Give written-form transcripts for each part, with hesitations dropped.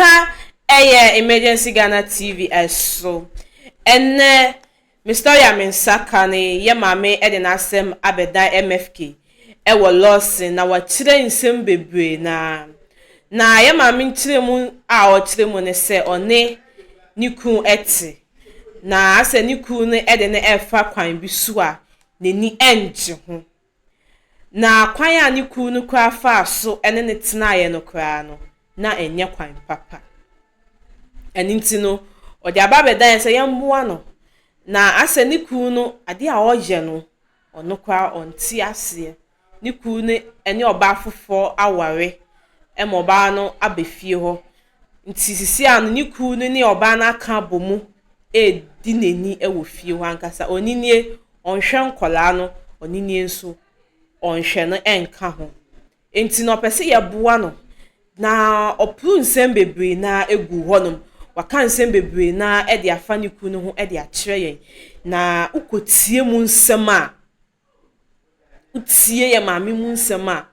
Aha ɛyɛ Emergency Ghana TV ɛso. Ɛnnɛ me story a me nsa ka no yɛ maame de n'asɛm abɛdan MFK ɛwɔ Lawson na wakyerɛ nsɛm bebree na na yɛ maame nkyerɛmu a ɔkyerɛ mu ne sɛ ɔne ne kunu ɛte na asɛ ne kunu no ɛde no ɛrefa kwan bi so a n'ani ɛngye ho. Na kwan a ne kuw no koraa faa so ne no tenaeɛ no koraa no, na ɛnyɛ kwan papa. Ɛno nti no, ɔde aba abɛdan yɛn sɛ yɛmmoa no. Na asɛ ne kuw no, adeɛ a ɔyɛ no, ɔno koraa ɔnte aseɛ. Ne kuw no ne ɔbaa foforɔ aware ma ɔbaa no aba fie hɔ. Nti sisi a no, ne kuw no ne ɔbaa no aka abɔ mu redi n'ani wɔ fie hɔ ankasa. Ɔno nie, ɔnhwɛ nkwadaa no, ɔno nie nso, ɔnhwɛ no nka ho. Nti no ɔpɛ sɛ yɛboa no na ɔporo nsɛm bebree no ara gu hɔnom. Waka nsɛm bebree no ara de afa ne kunu no ho de akyerɛ yɛn. Na wokɔtie mu nsɛm a, wotie yɛn maame mu nsɛm a,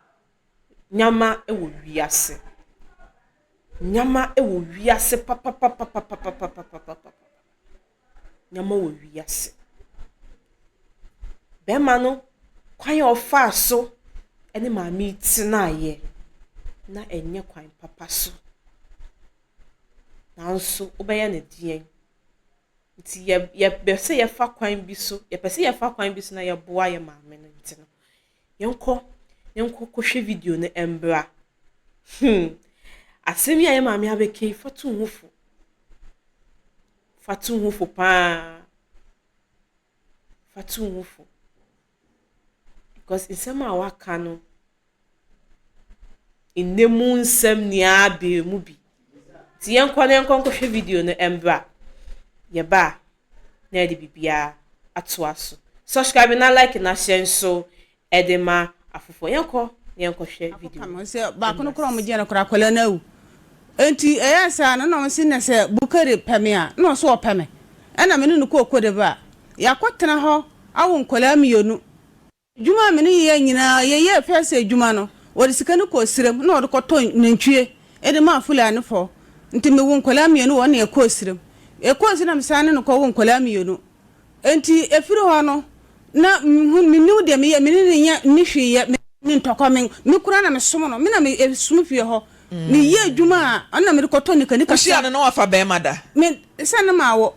nyama wɔ wiase. Nyama wɔ wiase papapapapapapapapa. Nyama wɔ wiase. Bɛrima no, kwan a ɔfaa so ne maame yi tenaeɛ, na ɛnyɛ kwan papa so. Nanso wobɛyɛ no deɛn? Nti yɛ yɛpɛ sɛ yɛfa kwan bi so, yɛpɛ sɛ yɛfa kwan bi so na yɛboa yɛn maame no nti no, yɛnkɔ yɛnkɔ kɔhwɛ video no mbra. Hmm, asɛm yi a yɛn maame abɛka yi, fa to wo ho fo. Fa to wo ho fo paa. Fa to wo ho fo. Because nsɛm a waka no, nna mu nsɛm nyinaa baa mu bi. Nti yɛnkɔ na yɛnkɔ nkɔhwɛ video no mbra. Yɛba a, na yɛde biribiara atoa so. Subscribe na like na hyɛ nso de ma afoforɔ. Yɛnkɔ na yɛnkɔhwɛ video no. Sɛ baako no koraa a wɔgyeɛ no koraa akwadaa no awu. Enti ɛyɛɛ saa no na wɔse na sɛ Bukari pɛ me a na ɔse ɔpɛ me. Ɛna me ne no kɔɔ Cote d'Ivoire. Yɛakɔtena hɔ awo nkwadaa mmienu. Adwuma a me ne yɛyɛɛ nyinaa, yɛyɛɛ fɛs adwuma no, wɔde sika no kɔɔ serem na wɔde kɔtɔɔ nantwie de maa Fulanifoɔ. Nti mewo nkwadaa mmienu wɔ hɔ na yɛkɔɔ serem. Yɛkɔɔ serem na mesan ne no kɔwoo nkwadaa mmienu. Enti ɛfiri hɔ no, na menhu, mennim deɛ meyɛ, me ne no nyɛ, nni hwee yɛ, me ne ntɔkwa, me, me koraa na mesom no, me na me som fie hɔ, meyɛ adwuma a, ɔno na mede kɔtɔ nika, nika Wohyia no na wafa bɛrima da? Me, sɛ na mawo.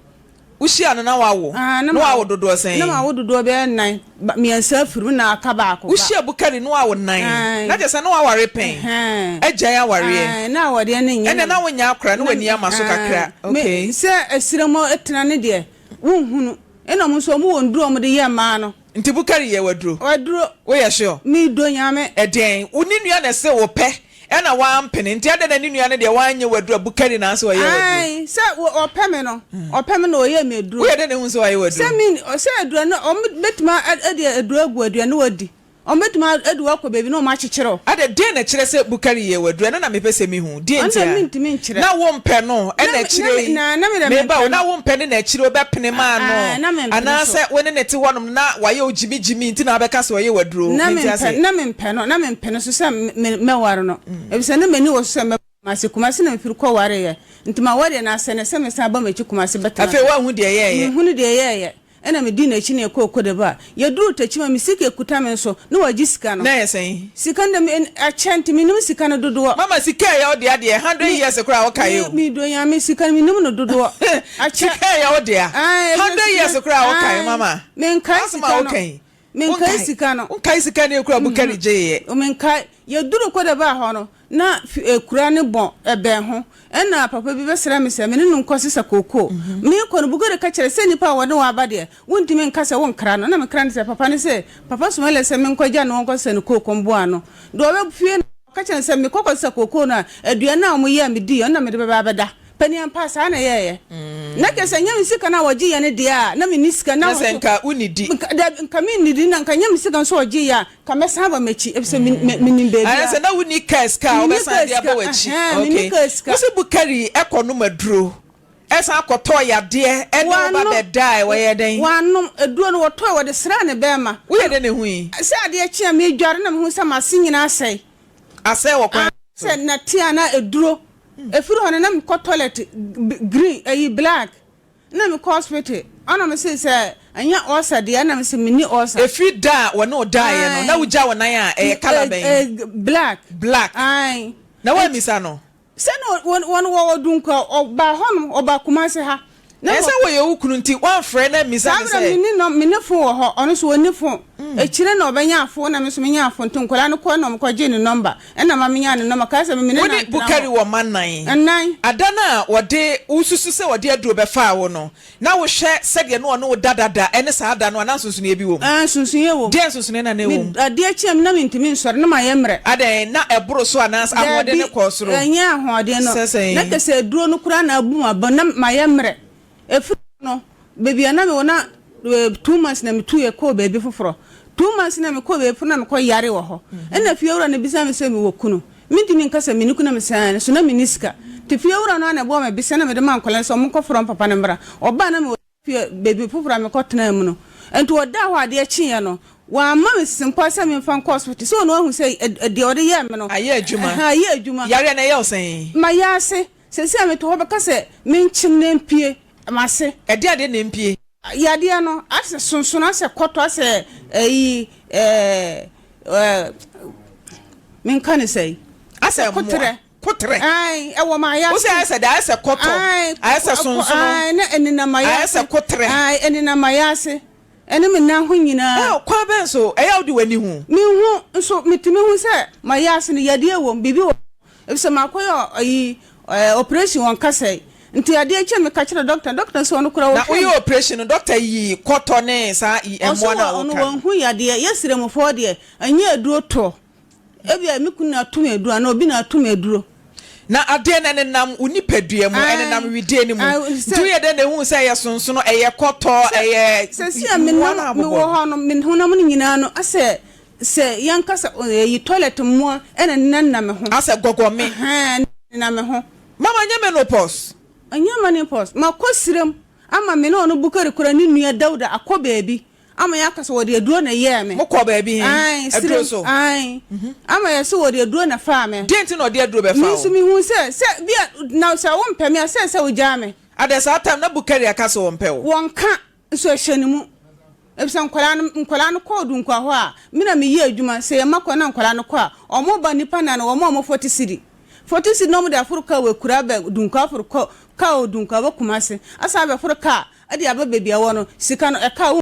Wohyia no na wawo? Ah, na Na wawo mawo. dodoɔ sɛn? Na mawo dodoɔ bɛyɛ nnan, ba, mmiɛnsa afiri mu na aka baako. Ba. Wohyia Bukari na wawo nnan, Ae. na kyerɛ sɛ na waware pɛn, Ɛhɛn. agyae awareɛ. Ae, na awareɛ no nyɛ Ɛnneɛ na na wonyɛ akora, na na w'ani ama so kakra. ae. Me, Okay. sɛ ɛserɛ mu tena ne deɛ, Wonhunu. Ɛna ɔmo nso ɔmo wɔ nduro a ɔmo de yɛ mmaa no. Nti Bukari yɛ w'aduro? Aduro. Woyɛ sure? Me dɔ Nyame. Ɛdeɛn? Wo ne nua na ɛse wo pɛ ɛna woampene nti adɛn na ne nua no deɛ wanyɛ w'aduro a Bukari na ase ɔyɛ w'aduro? Ae, sɛ ɔpɛ me no, ɔpɛ me na ɔyɛɛ me aduro. Woyɛ dɛn na ehu sɛ wayɛ w'aduro? Sɛ me, sɛ aduane, ɔmo bɛtumi de aduro agu aduane na wadi. Wɔbɛtumi de wo akɔ baabi na wɔakyekyere wo. Adɛn, deɛn na ɛkyerɛ sɛ Bukari yɛɛ w'aduro? Ɛno na mepɛ sɛ mehu. Deɛn Ɔno deɛ ntia? mentumi nkyerɛ. Na wompɛ no, Na ɛna me, na akyire me, yi, na, na me deɛ meba o, mempɛ na no. wompɛ no na akyire yi wobɛpene maa Ae, no? na mempene so. Anaasɛ wo ne no te hɔnom no na wayɛ wo gyimigyimi nti na wabɛka sɛ ɔyɛ w'aduro? Na Mente mempɛ, aseɛ. na mempɛ no, na mempene so sɛ me, mɛware no. Efisɛ na m'ani wɔ so sɛ mɛba Kumasi. Kumasi na mefiri kɔwareeɛ. Nti m'awareɛ no asɛ no sɛ mesan ba m'akyi Kumasi bɛtena Afei ase. woanhu deɛ ɛyɛeɛ? Menhunu deɛ ɛyɛeɛ. Ɛna medii n'akyi na yɛkɔɔ Cote d'Ivoire. Yɛduruu Techiman, me sika ɛkuta me nso, na wagye sika no. Na ɛyɛ sɛn? Sika no deɛ me, akyɛ nti mennim sika no dodoɔ. Mama sika a ɛyɛ wo dea deɛ, hundred Me, years koraa wokae me, o. medɔ Nyame, sika no mennim no dodoɔ. Akyɛ. Sika a ɛyɛ wo dea, Ae, ɛfiri hundred sika, years koraa wokae, ae, mama. menkae Asɛm a sika no. woka yi, Menkae wonkae, sika no. wonkae sika no koraa Bukari gyeeɛ. Menkae. Yɛduruu Cote d'Ivoire hɔ no, na fi akura no bɔn bɛn ho. Ɛnna papa bi bɛsrɛɛ me sɛ me ne no nkɔsesa kookoo. Merekɔ no, Bugori ka kyerɛɛ sɛ nnipa a wɔne wo aba deɛ, wontumi nka sɛ wonkra no. Na mekra no sɛ papa no se Papa Sumaila sɛ menkɔgya no ɔnkɔsesa ne kooko mboa ano. Deɛ ɔbɛfie no, ɔka kyerɛɛ no sɛ mekɔ kɔsesa kookoo no a, aduane a wɔyɛɛ a mediiɛ, ɔno na mede bɛba abɛda. Panin ampa, saa na ɛyɛeɛ. Na kyerɛ sɛ ɛnyɛ me sika no a wɔgyeeɛ no deɛ a, na menni sika. Na sɛ nka wonnidi. Dabi, nka mennidi, na nka ɛnyɛ me sika nso a wɔgyeeɛ a, Nka mɛsan aba m'akyi efisɛ me me menim baabi a. Ayɛ sɛ na wonni kaa sika a Menni wobɛsan kaa de aba sika, w'akyi. ɛhɛn, menni Okay. kaa sika. Wo se Bukari kɔ nom aduro, ɛsan kɔtɔɔ yadeɛ ɛne wo ba Wanom, bɛdae, wɔyɛɛ dɛn? wanom aduro no, wɔtɔe, wɔde sraa ne bɛɛma. Woyɛ dɛn na ehui? Sɛ adeɛ kye a, medware na mehu sɛ m'ase nyinaa asɛe. Asɛe wɔ kwan Sɛ nɛteɛ anaa aduro. Ɛfiri hɔ no na mekɔ toilet green ɛyi black na mekɔ hospital ɛna ɔmo se sɛ ɛnyɛ ulcer deɛ ɛna mese menni ulcer. Ɛfiri da a wɔne wo daeɛ no na wogya wo nan a ɛyɛ colour bɛn? Black. Black. Ae. Na woammisa no? Sɛ na wɔn wɔn wɔwɔ Dunkwa, ɔbaa hɔ nom, ɔbaa Kumasi ha. Na Ɛsɛ wɔyɛ wo kunu nti woamfrɛ no ammisa Saa no berɛ no sɛ. menni nɔm, menni fon wɔ hɔ, ɔno nso ɔnni fon. Akyire na ɔbɛnyaa fon na me nso menyaa fon nti nkwadaa no kɔɛ na wɔkɔgyee ne nɔmba ɛna ma menyaa ne nɔmba kaa sɛ me ne Wo no ne antena Bukari hɔ. wɔ mma nnan. Nnan. Ada no a wɔde, wosusu sɛ wɔde aduro bɛfaa wo no, na wohwɛ sɛdeɛ na ɔne wo da dada ne saa da no a, na nsonsonoeɛ bi wɔ mu? Ɛɛ, nsonsonoeɛ wɔ mu. Deɛn nsonsonoeɛ na na ɛwɔ Me, mu? adeɛ kyeeɛ me na mentumi nsɔre, na mayɛ mmerɛ. Adɛn, na ɛboro so anaasɛ ahoɔden Daabi, no kɔɔ soro? ɛnyɛ ahoɔden no. Sɛ sɛn? Na kyerɛ sɛ aduro no koraa na abu m'abam, na mayɛ mmerɛ. Ɛfiri hɔ no, baabi a na mewɔ na 2 months na metuiɛ kɔɔ baabi foforɔ. 2 months na mekɔɔ baabi foforɔ na mekɔ yare wɔ hɔ. Ɛna fiewura no bisa me sɛ mewɔ kunu. Mentumi nka sɛ menni kunu na mesan nso na menni sika. Nti fiewura no ara na ɛbɔɔ me bese na mede maa nkwadaa no sɛ wɔnkɔfrɛ wɔn papa no mmra. Ɔbaa na mewɔ fie baabi foforɔ a mekɔtenaa mu no. Nti ɔdaa hɔ adeɛ kyeeɛ no, wamma me sesempɔ sɛ memfa nkɔ hospital. Sɛ ɔno ahu sɛ deɛ ɔde yɛɛ me no, Ayɛ adwuma. ɛhɛn, ayɛ adwuma. Yareɛ no ɛyɛ wo sɛn? Mayɛ ase. Seesei a mete hɔ bɛka sɛ menkyem na empue m'ase. Ɛdeɛn adeɛ na empue? Yadeɛ no, asɛ sonsono, asɛ kɔtɔ, asɛ ɛyi ɛɛ ɛɛ menka ne sɛn? Asɛ mmoa. Koterɛ. Koterɛ. Ae, ɛwɔ m'ayase. Wosɛ ayɛ sɛ deɛ ayɛ sɛ kɔtɔ, Ae, ayɛ sɛ sonsono, ae, na ɛnenam ayɛ m'ayase. sɛ koterɛ. Ae, ɛnenam m'ayase. Ɛne me nan ho nyinaa. Ɛ, kwan bɛn so? Ɛyɛ a wode w'ani hu? Menhu, nso metumi hu sɛ m'ayase no, yadeɛ wɔ mu, biribi wɔ hɔ. Efisɛ makɔyɛ ayi, ɛɛ, operation wɔ nkasɛe. Nti adeɛ kye a meka kyerɛ dɔkta no, dɔkta no sɛ ɔno koraa Na ɔhwɛ woyɛ me. operation no, dɔkta yii kɔtɔ ne saa yi, Ɔse mmoa no wɔ a ɔno woka no. wanhu yadeɛ. Yɛ sremfoɔ deɛ, ɛnyɛ aduro tɔ. Ebia me kunu na ato me aduro anaa obi na ato me aduro. Na adeɛ no ɛnenam wo nipadua mu, ɛnenam Ae, wedeɛ no mu. ae, Nti sɛ. woyɛ dɛn na ehuu sɛ ɛyɛ sonsono, ɛyɛ kɔtɔ, Sɛ, ɛyɛ sɛsi a mmoa menam, no a mewɔ abobɔ no? hɔ no, me honam no nyinaa no, asɛ sɛ yɛnka sɛ ɛyi toilet mmoa na ɛnenam me ho. Asɛ gɔgɔme. Ɛhɛn, ɛnenam me ho. Mama nyɛ menopause. Ɛnyɛ menopause. Makɔ serem ama me ne ɔno Bukari koraa ne nua Dauda akɔ baabi ama yɛaka sɛ wɔde aduro na ɛyɛɛ me. Mokɔɔ baabi he? Ae, Aduro serem, so? ae. Ama yɛse wɔde aduro na ɛfaa me. Deɛ nti na ɔde aduro bɛfa Me wo? nso mehuu sɛ, sɛ bia, na sɛ wompɛ me a, sɛ sɛ wogyaa me. Adɛ saa time na Bukari aka sɛ ɔmpɛ wo? Wɔnka. Nso ɛhyɛ ne mu. Efisɛ nkwadaa no, nkwadaa no kɔ Odunkwa hɔ a, me na meyɛ adwuma. Sɛ yɛma kwan na nkwadaa no kɔ a, wɔba nnipa nan no, wɔma wɔn 40 cedi. 40 cedi na wɔde aforo kaa wɔ akuraa aba Odunkwa, aforo kɔ kaa wɔ Odunkwa aba Kumasi, asan abɛforo kaa de aba baabi a ɛwɔ no. Sika no, ɛka a wonhu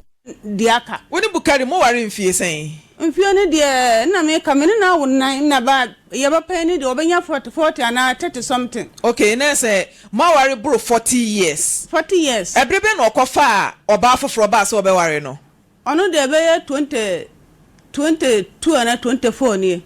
deɛ aka. Wo ne Bukari moware mfie sɛn? Mfeɛ no deɛ na meka, me ne no awo nnan na ba yɛba pɛn no deɛ ɔbɛnya 40, 40 anaa 30 something. Okay, na sɛ moaware boro 40 years. 40 years. Ɛbere bɛn na ɔkɔfaa ɔbaa foforɔ baa sɛ ɔbɛware no? Ɔno deɛ ɛbɛyɛ 20, 22 anaa 24 nie.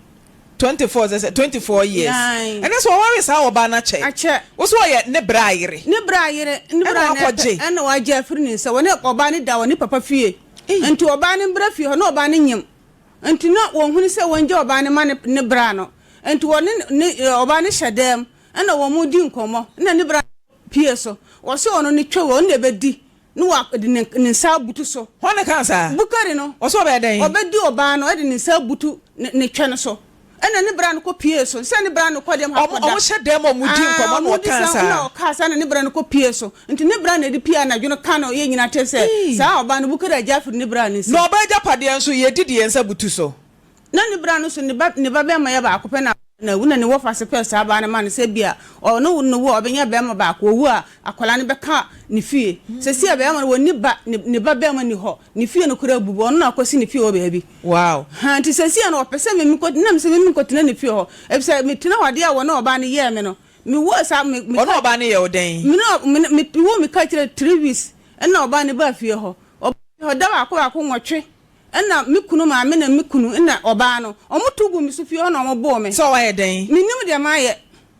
24 sɛ sɛ 24 years. Ae. Ɛnɛ sɛ ɔware saa ɔbaa no akyɛ. Akyɛ. Wo sɛ ɔyɛ ne bra yere. Ne bra yere, ne bra Ɛna na ɛpɛ, wakɔgye. ɛna wagye afiri ne nsa. Wɔne ɔbaa no da wɔ ne papa fie. Ei. Nti ɔbaa no mbra fie hɔ na ɔbaa no nyem. Nti na wɔnhunu sɛ wɔngya ɔbaa no ma ne ne bra no. Nti wɔne ne ɔbaa no hyɛ dan mu ɛna wɔn di nkɔmmɔ ɛna ne bra no pue so. Wɔse ɔno ne twɛ wɔ ɔno na ɛbɛdi na wa de ne ne nsa abutu so. Hwan na ɛkaa saa? Bukari no. Ɔse ɔbɛyɛ dɛn? Ɔbɛdi ɔbaa no de ne nsa abutu ne ne twɛ no so. Ɛna ne bra no kɔ pue so. Sɛ ne bra no kɔ dɛm ha Ɔmo kɔ da. ɔmo hyɛ dan mu a ɔmo di Aah nkɔmmɔ na ɔmo di ɔkaa saa saa? na ɔkaa saa na ne bra no kɔ pue so. Nti ne bra na ɛde pue anadwo no ka no yɛ nyina te sɛ Ei. saa ɔbaa no Bukari agye afiri ne bra no nsam. Na ɔbaa agyapadeɛ nso yɛdi de yɛn nsa butu so. Na ne bra no so ne ba ne ba bɛɛma yɛ baako pɛ na na awu na ne wɔfase pɛɛ saa baa no ma no sɛ ebia ɔno no wu a ɔbɛnya bɛɛma baako owu a akwadaa no bɛka ne fie sɛsi a bɛɛma no wɔnni ba ne ne ba bɛɛma nni hɔ ne fie no koraa abubu ɔno na akɔsi ne fie wɔ baabi Wow. Ha nti sɛsi a no ɔpɛ sɛ me mekɔ na me sɛ me menkɔtena ne fie hɔ efisɛ metena hɔ adeɛ a wɔne ɔbaa no yɛɛ me no me wɔ saa me me Ɔne ka ɔbaa no yɛ wo dɛn? me ne me me wɔ me ka kyerɛ 3 weeks ɛna ɔbaa no baa fie hɔ ɔbaa fie hɔ da baako baako nwɔtwe Ɛna me kunu maame na me kunu na ɔbaa no, wɔn to guu me so fie hɔ na wɔn boo me. Sɛ wayɛ dɛn? Mennim deɛ mayɛ.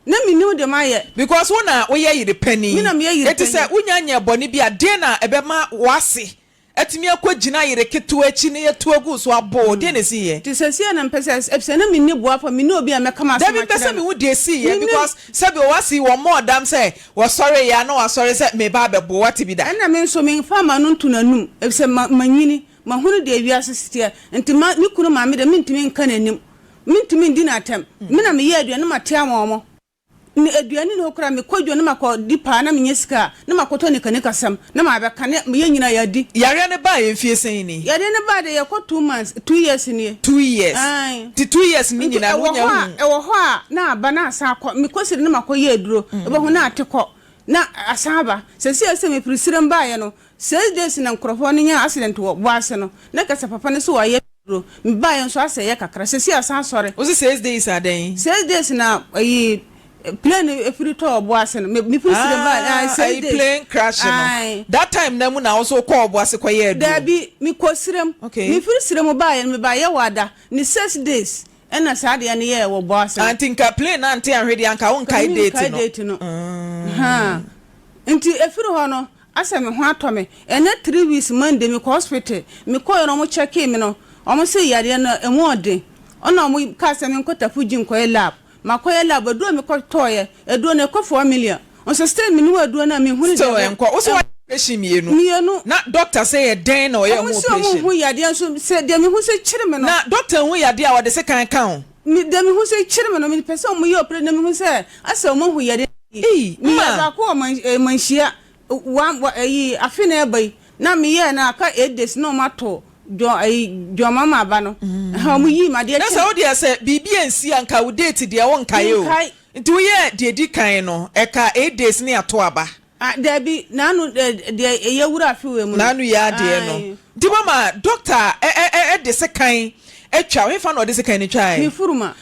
Na mennim deɛ mayɛ. Because wo na woyɛ yere panin. Me na meyɛ yere Enti sɛ panin. wonya nyɛɛ bɔne bi a, deɛn na ɛbɛma w'ase atumi akɔgyina yere ketewa akyi na yɛatu agu wo so abo wo? Deɛn na ɛsiiɛ? Nti seesei na mepɛ sɛ, efisɛ na menni boafoɔ, menni obi a mɛka m'asɛm Dabi, mepɛ akyerɛ sɛ no. mehu deɛ ɛsiiɛ Mennim. because sɛbi w'ase yi wɔmmɔɔ dam sɛ wɔsɔreeɛ a na wasɔre sɛ mereba abɛbo wo, woate bi da? Ɛnna me nso memfaa m'ano nto n'anom, efisɛ ma, manyini, mahunu deɛ wiase si teɛ, nti ma, me kunu maame deɛ mentumi nka n'anim, mentumi ndi no atɛm. Me na meyɛ aduane na mate ama wɔn. Ne aduane nni hɔ koraa a, mekɔ dwa na makɔ di paa na menya sika a, na makɔtɔ nikanikasɛm na mabɛka ne yɛn nyinaa yɛadi. Yareɛ no baeɛ mfie sɛn ni? Yareɛ no baeɛ deɛ yɛkɔ 2 months, 2 years nie. 2 years. Ae. Nti 2 years no Nti nyinaa no ɛwɔ wonya hɔ a, hu? ɛwɔ hɔ a na aba na asan akɔ. Mekɔ siri na makɔ yɛ aduro, wobɛhu na ate kɔ na asan aba. Seesei a sɛ mefiri serem baeɛ no, 6 days na nkurɔfoɔ no nyaa accident wɔ Boase no, na kɛsɛ papa no sɛ wayɛ aduro. Mebaeɛ nso asɛ ɛyɛ kakra, seesei asan asɔre. Wose 6 days adɛn? 6 days na ayi plane firi tɔɔ Boase no, mefiri serem baeɛ, Ah, ae, six ayi days. plane crash no. Ae. That time na mu na wo nso wokɔɔ Boase kɔyɛɛ aduro? Daabi, mekɔ serem. Okay. Mefiri serem baeɛ no, mebaeɛ wɔ ada ne 6 days ɛna saa adeɛ no yɛɛ wɔ Boase no. Ah, nti nka plane no ante anhwe deɛ anka wonkae Nka date menkae no. date no. Haa. Nti ɛfiri hɔ no, asɛ me ho atɔ me. Ɛnɛ 3 weeks Monday mekɔ hospital. Mekɔeɛ no ɔmo checkee me no, ɔmo se yareɛ no ɛmu ɔden. Ɛna ɔmo kaa sɛ menkɔ Tafuji nkɔyɛ lab. Makɔyɛ lab, aduro a mekɔtɔɔyɛ, aduro no ɛkɔ 4 million. Nso still menom aduro no a menhunu Still deɛ ɛnkɔ. Wo sɛ wayɛ operation mmienu. Mmienu. Na doctor sɛ yɛ dɛn na ɔyɛ Ɔmo ho se ɔmo operation? nhu yadeɛ nso sɛ deɛ mehu sɛ kyere me no. Na doctor nhu yadeɛ a ɔde sekan ka wo? Me deɛ mehu sɛ kyere me no, mepɛ sɛ ɔmo yɛ operation na mehu sɛ asɛ ɔmo ahu yadeɛ. Ei, Meyɛ ma. baako wɔ Manhyia, one, wa, ayi, afe na ɛba yi, na meyɛɛ no aka 8 days na ɔmo ato John, ayi, John Mama aba no. Ɛhɛn, ɔmo yii me adeɛ Na kyɛ sɛ wo deɛ sɛ biribi ansi a nka wo date deɛ wonkae o. Menkae. Nti woyɛɛ deɛ ɛdi kan no, ɛkaa 8 days ne ato aba. Ah, dabi, n'ano ɛ, deɛ ɛyɛ wura afe wei mu no. N'ano yi adeɛ no. Ae. Nti mama doctor ɛ ɛ ɛ de sekan atwa wo, hefa na ɔde sekan no twaeɛ? Me furuma.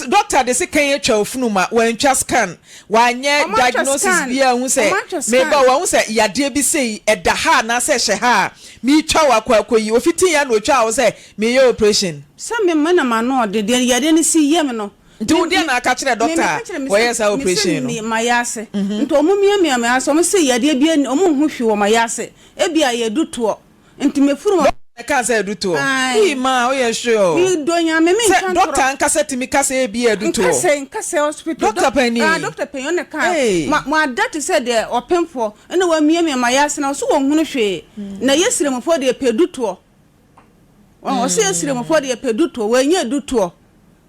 Doctor de sekan atwa wo funuma, wantwa scan, wanyɛ Ɔmo atwa diagnosis scan, biara anhu sɛ ɔmo atwa scan. meba o, wahu sɛ yadeɛ bi sei ɛda ha anaasɛ ɛhyɛ ha a, meretwa wo akɔ akɔyi. Ɔfitii a na ɔtwaa wo sɛ mereyɛ operation. Sɛ me me na m'ano ɔden, deɛ yadeɛ no si yɛ me no. Nti wo deɛ na aka kyerɛ Me doctor meka a kyerɛ me wɔyɛɛ sɛ saa me sɛ operation no? me mayɛ ase. Nti ɔmo miamia me ase, ɔmo se yadeɛ biara nni, ɔmo nhu hwee wɔ mayɛ ase. Ebia ɛyɛ adutoɔ. Nti mefiri hɔ. Doctor na ɛkaa sɛ adutoɔ? Ae. Ii maa woyɛ sure? Medɔ Nyame Sɛ menka ntorɔ. doctor ankasa tumi ka sɛ ebia adutoɔ? Nkasɛe nkasɛe hospital. Doctor panin? Ah doctor panin ɔno na ɛkaa. Ei. Ma mada te sɛ deɛ ɔpemfoɔ ɛna wamiamia mayɛ ase na ɔse wɔnhunu hwee. Na yɛ sremfoɔ deɛ yɛpɛ adutoɔ. Wɔn ɔse yɛ sremfoɔ deɛ yɛpɛ adutoɔ, wɔannya adutoɔ.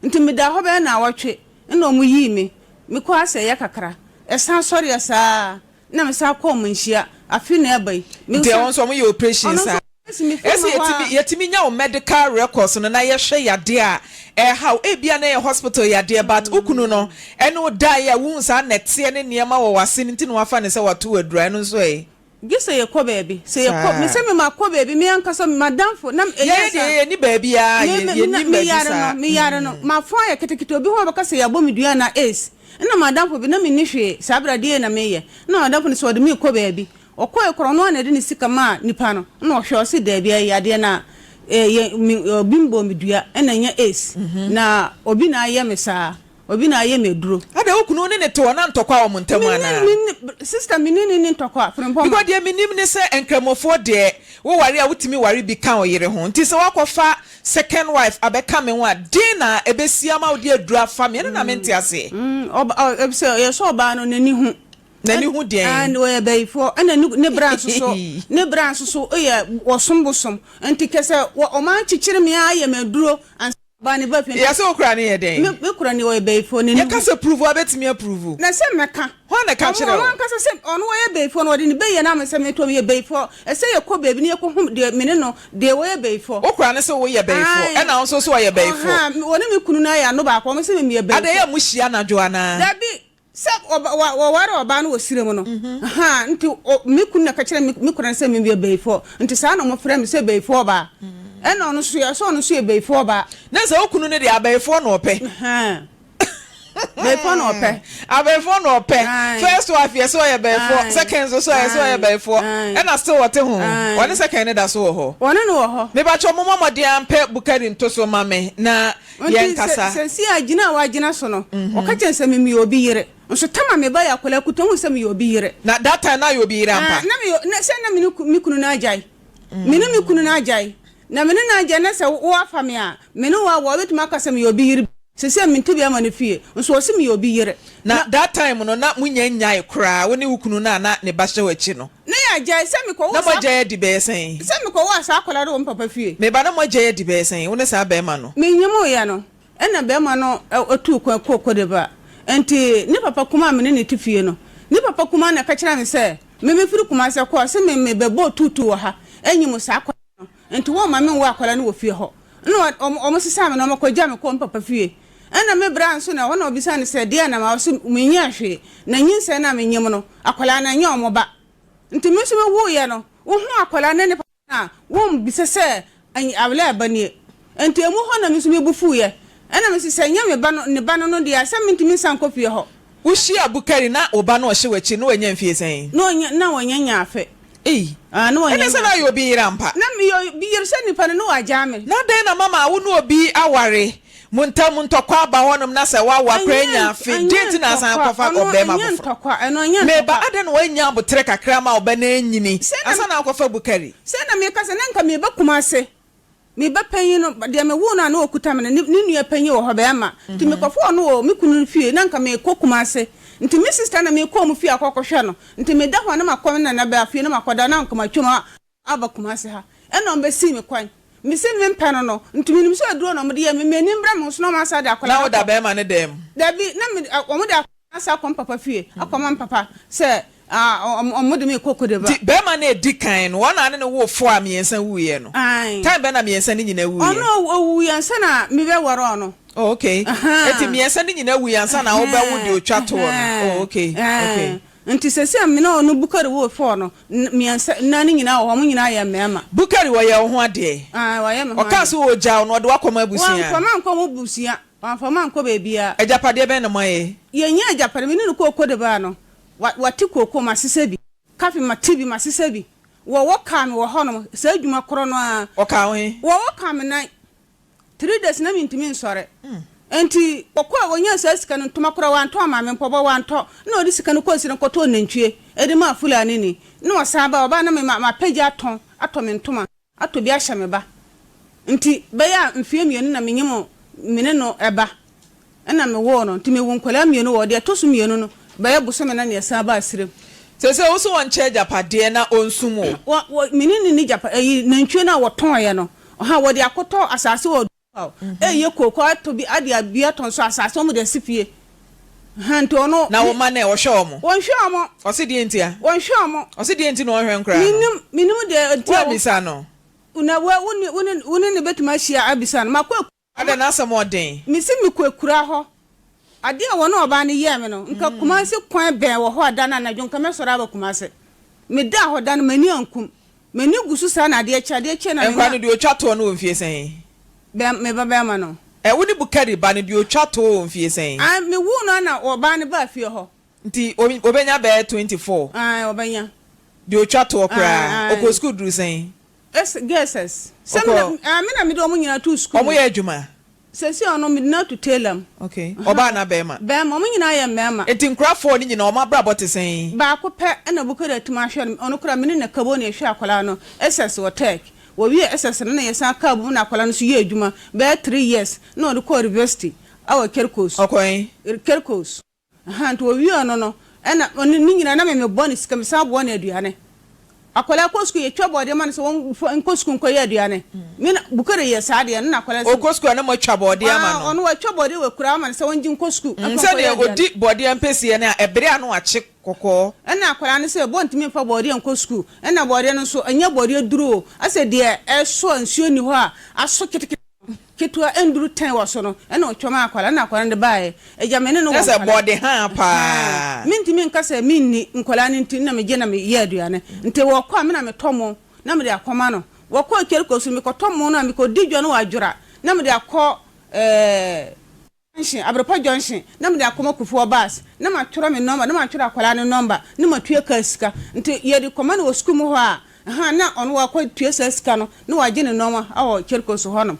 Nti medaa hɔ bɛyɛ naawɔtwe ɛna ɔmo yii me. Mekɔɔ asɛeɛ kakra. Ɛsan sɔreɛ saa na mesan kɔɔ manhyia. Afe na ɛba yi. Nti ɛhɔ nso ɔmo yɛ operation Ɔno nso saa? operation mefiri Ɛsɛ hɔ yɛtumi a. yɛtumi nya wo medical records no na yɛhwɛ yadeɛ a ɛreha wo. Ebia na ɛyɛ hospital yadeɛ but wo kunu no ɛne wo daeɛ a wohu saa nɛteɛ ne nneɛma wɔ w'ase no nti na wafa no sɛ wato wo aduro a ɛno nso ɛ? Gye sɛ yɛkɔ baabi. Sɛ yɛkɔ, me sɛ me makɔ baabi, me ankasa m'adamfo, na ɛyɛ Yɛn saa. deɛ yɛnni baabiara, Me, me, yɛnnim na baabi meyare saa. no, meyare no, m'afõ ayɛ ketekete, obi ho a ɔbɛka sɛ yɛabɔ me dua anaa AIDS. Ɛnna m'adamfo bi, na menni hwee, saa bere adeɛ yi na meyɛ. Ɛnna m'adamfo no sɛ ɔde me rekɔ baabi. Ɔkɔe koraa, ɔno ara na ɛde ne sika maa nipa no. Ɛnna ɔhwɛ, ɔse daabi, ɛyɛ yadeɛ na eh, yɛ, me, obi mbɔɔ me dua, ɛnna ɛnyɛ AIDS. Na obi na ayɛ me saa. Obi na ayɛ me aduro. Adɛn wo kunu wo ne no te hɔ na ntɔkwa wɔ mo ntam anaa? Me ne me sister me ne no nni ntɔkwa Frimpong. Because deɛ menim ne sɛ nkramofoɔ deɛ wo ware a wotumi ware bi ka wo yere ho nti sɛ woakɔfa second wife abɛka me ho a den na ɛbɛsi ama wode aduro afa me ɛno na mente aseɛ. Ɔba ɔ efisɛ yɛ sɛ ɔbaa no n'ani hu. N'ani hu deɛn? Ɛn ɔyɛ bayifoɔ ɛna ne ne bra nso so ne bra nso so yɛ ɔsom bosom nti kɛsɛ wɔ ɔman kyekyere me ara yɛ me aduro ansa. Ba ne ba fi. Yɛ sɛ wo kura no yɛ dɛn? Me me kura no ɔyɛ bayifoɔ n'ani. Yɛ ka sɛ prove a bɛtumi approve. Na sɛ mɛka. Hwan na ɛka kyerɛ wo? Ɔno ankasa sɛ ɔno ɔyɛ bayifoɔ no ɔde ne bayie no ama sɛ me tɔ meyɛ bayifoɔ ɛsɛ yɛ kɔ baabi na yɛ kɔ hu deɛ me ne no deɛ ɔyɛ bayifoɔ. Wo kura no sɛ wo yɛ bayifoɔ ɛna wo nso so ɔyɛ bayifoɔ. Ɔhaa ɔne me kunu no ayɛ ano baako ɔmo sɛ me meyɛ bayifoɔ. Adɛn yɛ mo hyia anadwo anaa? Dabi Sɛ ɔba wa wɔware ɔbaa no wɔ serɛ mu no, ahaa, nti ɔ me kunu na ɛka kyerɛɛ me me kunu no sɛ meyɛ bayifoɔ, nti saa na wɔfrɛ me sɛ bayifoɔ baa. Ɛna ɔno nso yɛ sɛ ɔno nso yɛ bayifoɔ baa. Na sɛ wo kunu no deɛ abayifoɔ na ɔpɛ. Ahaa, bayifoɔ na ɔpɛ. Abayifoɔ na ɔpɛ. Ae. First wife yɛ sɛ ɔyɛ bayifoɔ, Ae. second nso so yɛ sɛ ɔyɛ Ae. bayifoɔ, Ae. ɛna still ɔte ho. Ae. Ɔne second no da so wɔ hɔ. Ɔne no wɔ hɔ. Mepakyɛw mommɔ mmɔden ara mpɛ Bukari ntoso ma me na Nti Yɛn sɛ kasa. sɛsi a gyina a wagyina so no, ɔka kyerɛ no sɛ me meyɛ obi yere. Nso tam a meba yɛ akwadaa kuta hu sɛ meyɛ obi yere. Na that time na ayɛ obi yere ampa? Ah, na meyɛ, na sɛ na me ne me kunu no agyae. Me ne me kunu no agyae. Na me ne no agyae na sɛ woafa me a, me ne wo awo a, wobɛtumi aka sɛ meyɛ obi yere. Sɛsi a mente bɛrima no fie, nso ɔse meyɛ obi yere. Na Na. that time no na monya nnyae koraa, wo ne wo kunu no a na ne ba hyɛ w'akyi no? Na yɛagyae, sɛ mekɔwoo Na saa. moagyae adi bɛyɛ sɛn? Sɛ mekɔwoo saa akwadaa no wɔ me papa fie. Me ba, na moagyae adi bɛyɛ sɛn, wo ne saa barima no? Menyemuiɛ no, ɛnna barima no tuu kwan kɔɔ Côte d'Ivoire. Nti ne papa kumaa a me ne no te fie no, ne papa kumaa na ɛka kyerɛɛ me sɛ me mefiri Kumasi kɔ, ɔse me mebɛbɔɔ tuutuu wɔ ha, ɛnyim saa akwadaa no, nti wɔmma menwo akwadaa no wɔ fie hɔ. Ɛna wɔn sesaa me na wɔn kɔgyaa me kɔɔ me papa fie. Ɛna me bra nso na ɛhɔ na ɔbisaa no sɛ deɛn na ma ɔse menyɛɛ hwee, na nyinsɛn no a menyim no, akwadaa no ɛnyɛ wɔn ba. Nti me nso mewuiɛ no, wohuu akwadaa no ne ne papa no a, wommisa sɛ Awlaa ba nie. Nti emu hɔ na me nso me bo fuiɛ. Ɛna mese sɛ ɛnyɛ me ba no, ne ba no no deɛ a, sɛ mentumi nsan nkɔ fie hɔ. Wohyiaa Bukari na wo ba no ɔhyɛ w'akyi no wanya mfie sɛn? Na ɔnya, na wanya nya afe. Ei! Ah, na wanya Ɛne sɛ nya na afe. ayɛ obi yere ampa? Na meyɛ obi yere sɛ nipa no, na wagyaa me. Na dɛn na mama wo ne obi aware? Mo ntam ntɔkwa aba hɔnom na sɛ woawo akora Ɛnyɛ, anya afe, ɛnyɛ deɛn nti na asan ntɔkwa, akɔfa ɔno, ɔbarima ɛnyɛ foforɔ? ntɔkwa, ɛno ɛnyɛ Meba, ntɔkwa. adɛn na woannya aboterɛ kakra ma wo ba no anyini Sɛ na, ansa na woakɔfa Bukari? sɛ na meka sɛ na nka meba Kumase. Me ba panyin no, deɛ mewoo no a na ɔkuta me no, ne ne nua panyin wɔ hɔ, barima. Nti mekɔfaa ɔno wɔ me kunu no fie, na anka merekɔ Kumase. Nti me sista na merekɔ wɔn fie akɔkɔhwɛ no. Nti meda hɔ a na makɔ me nana baa fie na makɔda na anka matwam aba Kumase ha. Ɛna wɔbɛsii me kwan. Mese mempɛ no no, nti menim sɛ aduro na wɔde yɛɛ me, m'ani mmra me ho so na wɔasan de akwadaa Na no woda akɔ. barima no dan mu? Dabi, na me, wɔde akwadaa no asan akɔ me papa fie, akɔma me papa sɛ Ɔmo de me kɔ Kodeba. Nti bɛɛma no a edi kan no, wɔn na ne no woo four a miensa wuiɛ no? Ae. Time bɛn na miensa no nyinaa wuiɛ? Ɔno owuiɛ ansa na me bɛ ware ɔno. Oh okay. Ahaa. Enti miensa no nyinaa wuiɛ ansa na wo bɛ wo deɛ otwa toɔ no? Oh okay, okay. Ɛhɛn. Nti sɛsei a me ne ɔno Bukari woo four no, miensa, nnan no nyinaa wɔ hɔ, ɔmo nyinaa yɛ mɛɛma. Bukari wɔyɛ wo ho adeɛ? Ae, wayɛ me ho Ɔkaa adeɛ. sɛ ɔgya wo no, ɔde wo akɔma abusua? Wamfa me ankɔ ɔmo busua, wamfa me ankɔ baabiara. Agyapadeɛ bɛn na moayɛ? Yɛnnya agyapadeɛ, me ne no kɔɔ Kodeba no, Wa wate kooko masesa bi. Kafe mate bi masesa bi. Wɔ wɔ kaa me wɔ hɔ nom saa adwuma korɔ no ara. Ɔkaa wo he? Wɔ wɔ kaa me nan three days na mentumi nsɔre. Nti ɔkɔɔ a ɔnyaa saa sika no ntoma koraa wantɔ amma me mpɔbɔ wantɔ na ɔde sika no kɔɔ sini kɔtɔɔ nantwie de maa Fulani ni na ɔsan baa ɔbaa na me ma mapɛ gya atɔn atɔ me ntoma. Atɔ bi ahyɛ me ba. Nti bɛyɛ a mfeɛ mmienu na menyim me ne no ba ɛna me woo no. Nti me wo nkwadaa mmienu wɔ hɔ. Deɛ ɛtɔ so mmienu no bɛyɛ bosome na ne yɛsan baa serem. Seesei wo se wɔnkyɛ agyapadeɛ na ɔnsum wo? Wɔ wɔ me ne no nni gyapa ɛyi nantwie no a wɔtɔeɛ no ɔha wɔde akɔtɔ asase wɔ Aw eyi kooko atɔ bi ade abi atɔ nso asase wɔn de asi fie ha nti ɔno. Na wo mma nɛ ɔhwɛ wɔn? Wɔnhwɛ wɔn. Ɔse deɛ nti a? Wɔnhwɛ wɔn. Ɔse deɛ nti na ɔnhwɛ nkoraa no? Menim menim deɛ nti a. Woammisa no? Na wo wo ne wo ne wo ne no bɛtumi ahyia abisa no. Makɔ akura. Adɛn n'asɛm ɔden? Mese mekɔ akura hɔ. Adeɛ a wɔne ɔbaa no yɛɛ me no, nka Kumasi kwan bɛn wɔ hɔ a da no anadwo nka mɛsɔre aba Kumasi. Medaa hɔ da no m'ani ankum. M'ani gu so saa na adeɛ kye, adeɛ kyeɛ na Nkwadaa menya. no deɛ ɔtwa toɔ no wɔ mfie sɛn? Bɛ, me ba bɛrima no. Ɛ, wo ne Bukari ba no deɛ ɔtwa toɔ wɔ mfie sɛn? Ae, me woo no ara na ɔbaa no baa fie hɔ. Nti o, ɔbɛnya bɛyɛ 24? Ae, ɔbɛnya. Deɛ ɔtwa toɔ Ae, koraa? ae. Ɔkɔɔ sukuu duruu sɛn? S, JSS. Sɛ me na, Ɔkɔɔ. ae, me na mede wɔn nyinaa too sukuu mu. Wɔyɛ adwuma? Seesei ɔno, mede no ato tailor mu. Okay. Ɔbaa anaa bɛɛma? Bɛɛma. Ɔmo nyinaa yɛ mmɛɛma. Nti nkora four no nyinaa ɔmo abrabɔ te sɛn? Baako pɛ na Bukari atumi ahwɛ no, ɔno koraa me ne no kabo na yɛhwɛ akwadaa no, SS wɔ Turk. Wɔwiee SS no na yɛsan kaa bom na akwadaa no nso yɛɛ adwuma bɛyɛ three years na ɔde kɔɔ university wɔ Kirkos. Ɔkɔɔ he? Kirkos. Ahaa nti wɔwiee ɔno no ɛna ɔno ne nyinaa na me mebɔ no sika mesan boa no aduane. Akwadaa kɔ sukuu yɛtwa bɔɔdeɛ ma no sɛ wɔn nkɔ sukuu nkɔyɛ aduane. Me na Bukari yɛ saa adeɛ no na akwadaa no sɛ. Ɔkɔ sukuu a na moatwa bɔɔdeɛ ama no. Ɔno watwa bɔɔdeɛ wɔ akuraa ama no sɛ wɔngye nkɔ sukuu mfa nkɔyɛ Sɛdeɛ aduane. ɔdi bɔɔdeɛ mpɛsie no a ɛbere a na wakye kɔkɔɔ. Ɛna akwadaa no sɛ bɔ ntumi mfa bɔɔdeɛ nkɔ sukuu ɛna bɔɔdeɛ no nso ɛnyɛ bɔɔdeɛ duro o asɛ deɛ ɛso a nsuo nni hɔ a aso ketekete. Ketewa nduru tɛn wɔ so no, ɛna ɔtwa maa akwadaa, ɛna akwadaa no de baeɛ. Agya, me ne no wɔ Kyerɛ sɛ nkwadaa. bɔɔde haa paa. Ɛhaa. Mentumi nka sɛ menni, nkwadaa no nti na megye na meyɛ aduane. Nti wɔkɔ a, me na metɔ mo na mede akɔma no. Wɔkɔ Kyeriko so no, mekɔtɔ mo no a, mekɔdi dwa no wɔ Adwora na mede akɔ ɛɛ. Junction, Abrepa Junction, na mede akɔma Kufuor bus, na matwerɛ me nɔmba, na matwerɛ akwadaa no nɔmba, na matua kaa sika. Nti yɛde kɔma no wɔ sukuu mu hɔ a, ɛhaa, na ɔno wakɔ tua saa sika no, na wagye ne nɔɔma wɔ Cherry so hɔnom.